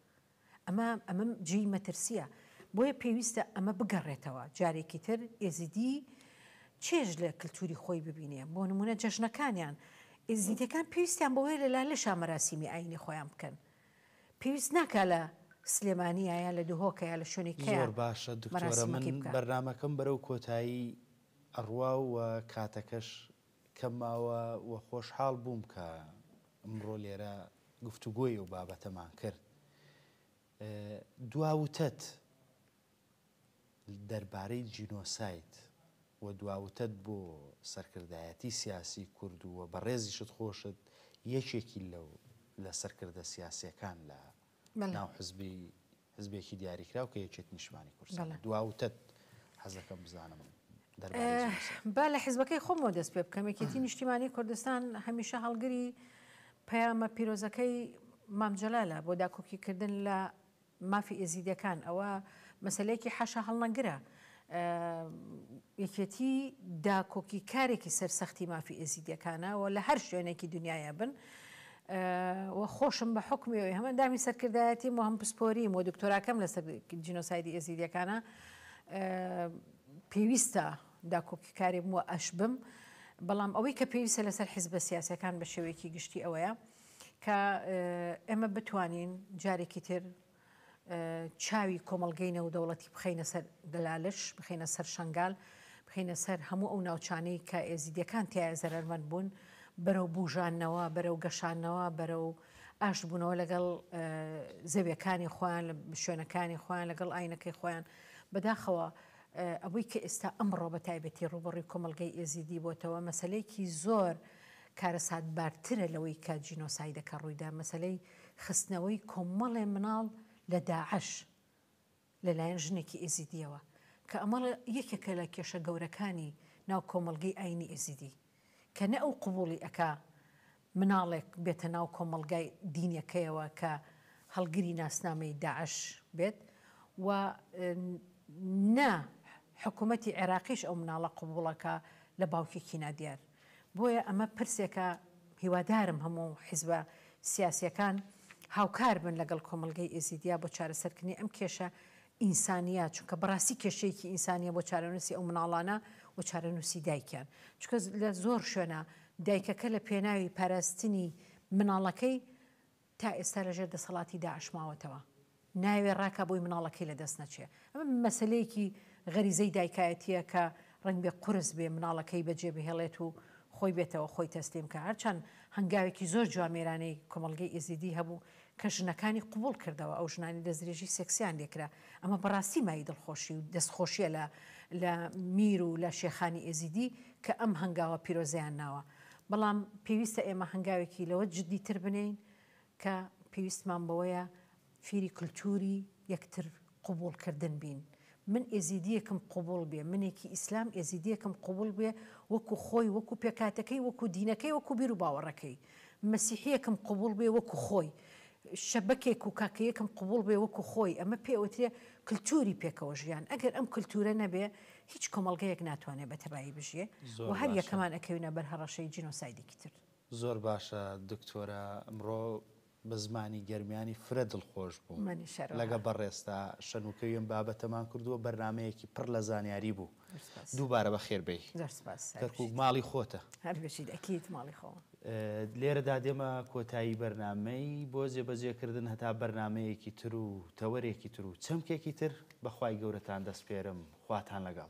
ئەمە ئەمە جێی مەترسییە. بۆیە پێویستە ئەمە بگەڕێتەوە جارێکی تر ئێزیدی چێژ لە کلتوری خۆی ببینێ. بۆ نموونە جەژنەکانیان. ئێزیدیەکان پێویستیان بەوەیە لە لالشا مەراسیمی ئاینی خۆیان بکەن. پێویست ناکا لە سلێمانیە یا لە دهۆکە یا لە شوێنی کەیا زۆر باشە دکتۆرە من مەراسیمەکەی بکا. بەرنامەکەم بەرەو کۆتایی ئەڕوا و کاتەکەش کەم ماوە و خۆشحاڵ بووم کە ئمڕۆ لێرە گفتوگۆی ئەو بابەتەمان کرد. دوا وتەت دەربارەی جینۆساید و دوا وتەت بۆ سەرکردایەتی سیاسی کورد و بەڕێزیشت خۆشت یەکێکی لەو لە سەرکردە سیاسیەکان لە ناو حزبی حزبێکی دیاریکراو کە یەکێتی نیشتمانی کوردستانە. دوا وتەت حەزەکەم بزانم دەربارەی جینۆساید. با لە حزبەکەی خۆمەوە دەست پێ بکەم. یەکێتی نیشتیمانی کوردستان هەمیشە هەڵگری پەیامە پیرۆزەکەی مام جەلالە بۆ داکۆکیکردن لە مافی ئێزیدیەکان ئەوە مەسەلەیەکی حاشا هەڵنەگرە. یەکێتی داکۆکیکارێکی سەرسەختی مافی ئێزیدیەکانە و لە هەر شوێنێکی دنیایا بن و خۆشم بە حوکمی ئەوەی هەم ئەندامی سەرکردایەتیم و هەم پسپۆریم و دکتۆراکەم لەسەر جینۆسایدی ئێزیدیەکانە پێویستە داکۆکیکارێ بم و ئەش بم بەڵام ئەوەی کە پێویستە لەسەر حیزبە سیاسەکان بە شێوەیەکی گشتی ئەوەیە کە ئێمە بتوانین جارێکی تر چاوی کۆمەڵگەی نێودەوڵەتی بخەینە سەر دەلالش، بخەینە سەر شەنگال، بخەینە سەر هەموو ئەو ناوچانەی کە ئێزیدیەکان تیایا زەرەرمەند بوون، بەرەو بوژاندنەوە، بەرەو گەشاندنەوە، بەرەو ئاشتبوونەوە لەگەڵ زەویەکانی خۆیان، شوێنەکانی خۆیان، لەگەڵ ئاینەکەی خۆیان. بەداخەوە ئەوەی کە ئێستا ئەمڕۆ بە تایبەتی ڕووبەڕووی کۆمەڵگەی ئێزیدی بۆتەوە، مەسەلەیەکی زۆر کارەساتبارترە لەوەی کە جینۆسایدەکە ڕوویدا، مەسەلەی خستنەوەی کۆمەڵێ مناڵ لە داعش لەلایەن ژنێکی ئێزیدییەوە، کە ئەمە یەکێکە لە کێشە گەورەکانی ناو کۆمەڵگەی ئاینی ئێزیدی، کە نە ئەو قبوڵی ئەکا مناڵێک بێتە ناو کۆمەڵگای دینیەکەیەوە کە هەڵگری ناسنامەی داعش بێت و نە حکومەتی عێراقیش ئەو مناڵە قبوڵەکا لە باوکێکی نادیار. بۆیە ئەمە پرسێکە هیوادارم هەموو حیزبە سیاسیەکان هاوکار بن لەگەڵ کۆمەڵگەی ئێزیدیا بۆ چارەسەرکردنی ئەم کێشە ئینسانیە، چونکە بەڕاستی کێشەیەکی ئینسانیە بۆ چارەنووسی ئەو مناڵانە و چارەنووسی دایکیان، چونکە لە زۆر شوێنا دایکەکە لە پێناوی پاراستنی مناڵەکەی تا ئێستا لە ژێر دەسەڵاتی داعش ماوەتەوە نایەوێ ڕاکا بۆی مناڵەکەی لە دەست نەچێ ئەمە مەسەلەیەکی غەریزەی دایکایەتیە کە ڕەنگبێ قورس بێ مناڵەکەی بەجێ بهێڵێت و خۆی بێتەوە خۆی تەسلیم کا هەرچەند هەنگاوێکی زۆر جوامێرانەی کۆمەڵگەی ئێزیدی هەبوو کە ژنەکانی قبوڵ کردەوە ئەو ژنانی دەستدرێژی سێکسیان لێکرا ئەمە بەڕاستی مایەی دڵخۆشی و دەستخۆشیە لە لە میر و لە شێخانی ئێزیدی کە ئەم هەنگاوە پیرۆزەیان ناوە بەڵام پێویستە ئێمە هەنگاوێکی لەوە جدی تر بنێین کە پێویستمان بەوەیە فیری کلتوری یەکتر قبوڵ کردن بین من ئێزیدیەکم قبوڵ بێ منێکی ئیسلام ئێزیدیەکم قبوڵ بێ وەکو خۆی وەکو پێکهاتەکەی وەکو دینەکەی وەکو بیرو باوەڕەکەی مەسیحیەکم قبوڵ بێ وەکو خۆی شەبەکێک و کاکەیەکم قبوڵ بێ وەکو خۆی ئەمە پێ ئەوترێ کلتوری پێکەوە ژیان ئەگەر ئەم کلتورە نەبێ هیچ کۆمەڵگەیەک ناتوانێ بە تەبایی بژیێ و هەر یەکەمان ئەکەوینە بەر هەڕەشەی جینۆسایدێکی تر. زۆر باشە دکتۆرە ئەمڕۆ بە زمانی گەرمیانی فرە دڵخۆش بووم منیش هەروەها. لەگە بەڕێزتا شەنوکەوی ئەم بابەتەمان کردووە بەرنامەیەکی پڕ لە زانیاری بوو زۆر سپاس. دووبارە بەخێر بێی. زۆر سپاس. هەر کەرکوک بژیت. ماڵی خۆتە. هەر بژیت ئەکید ماڵی خۆمە. لێرەدا دێمە کۆتایی بەرنامەی بۆ جێبەجێکردن هەتا بەرنامەیەکی تر و تەوەرێکی تر و چەمکێکی تر بە خوای گەورەتان دەسپێرم خواتان لەگەڵ.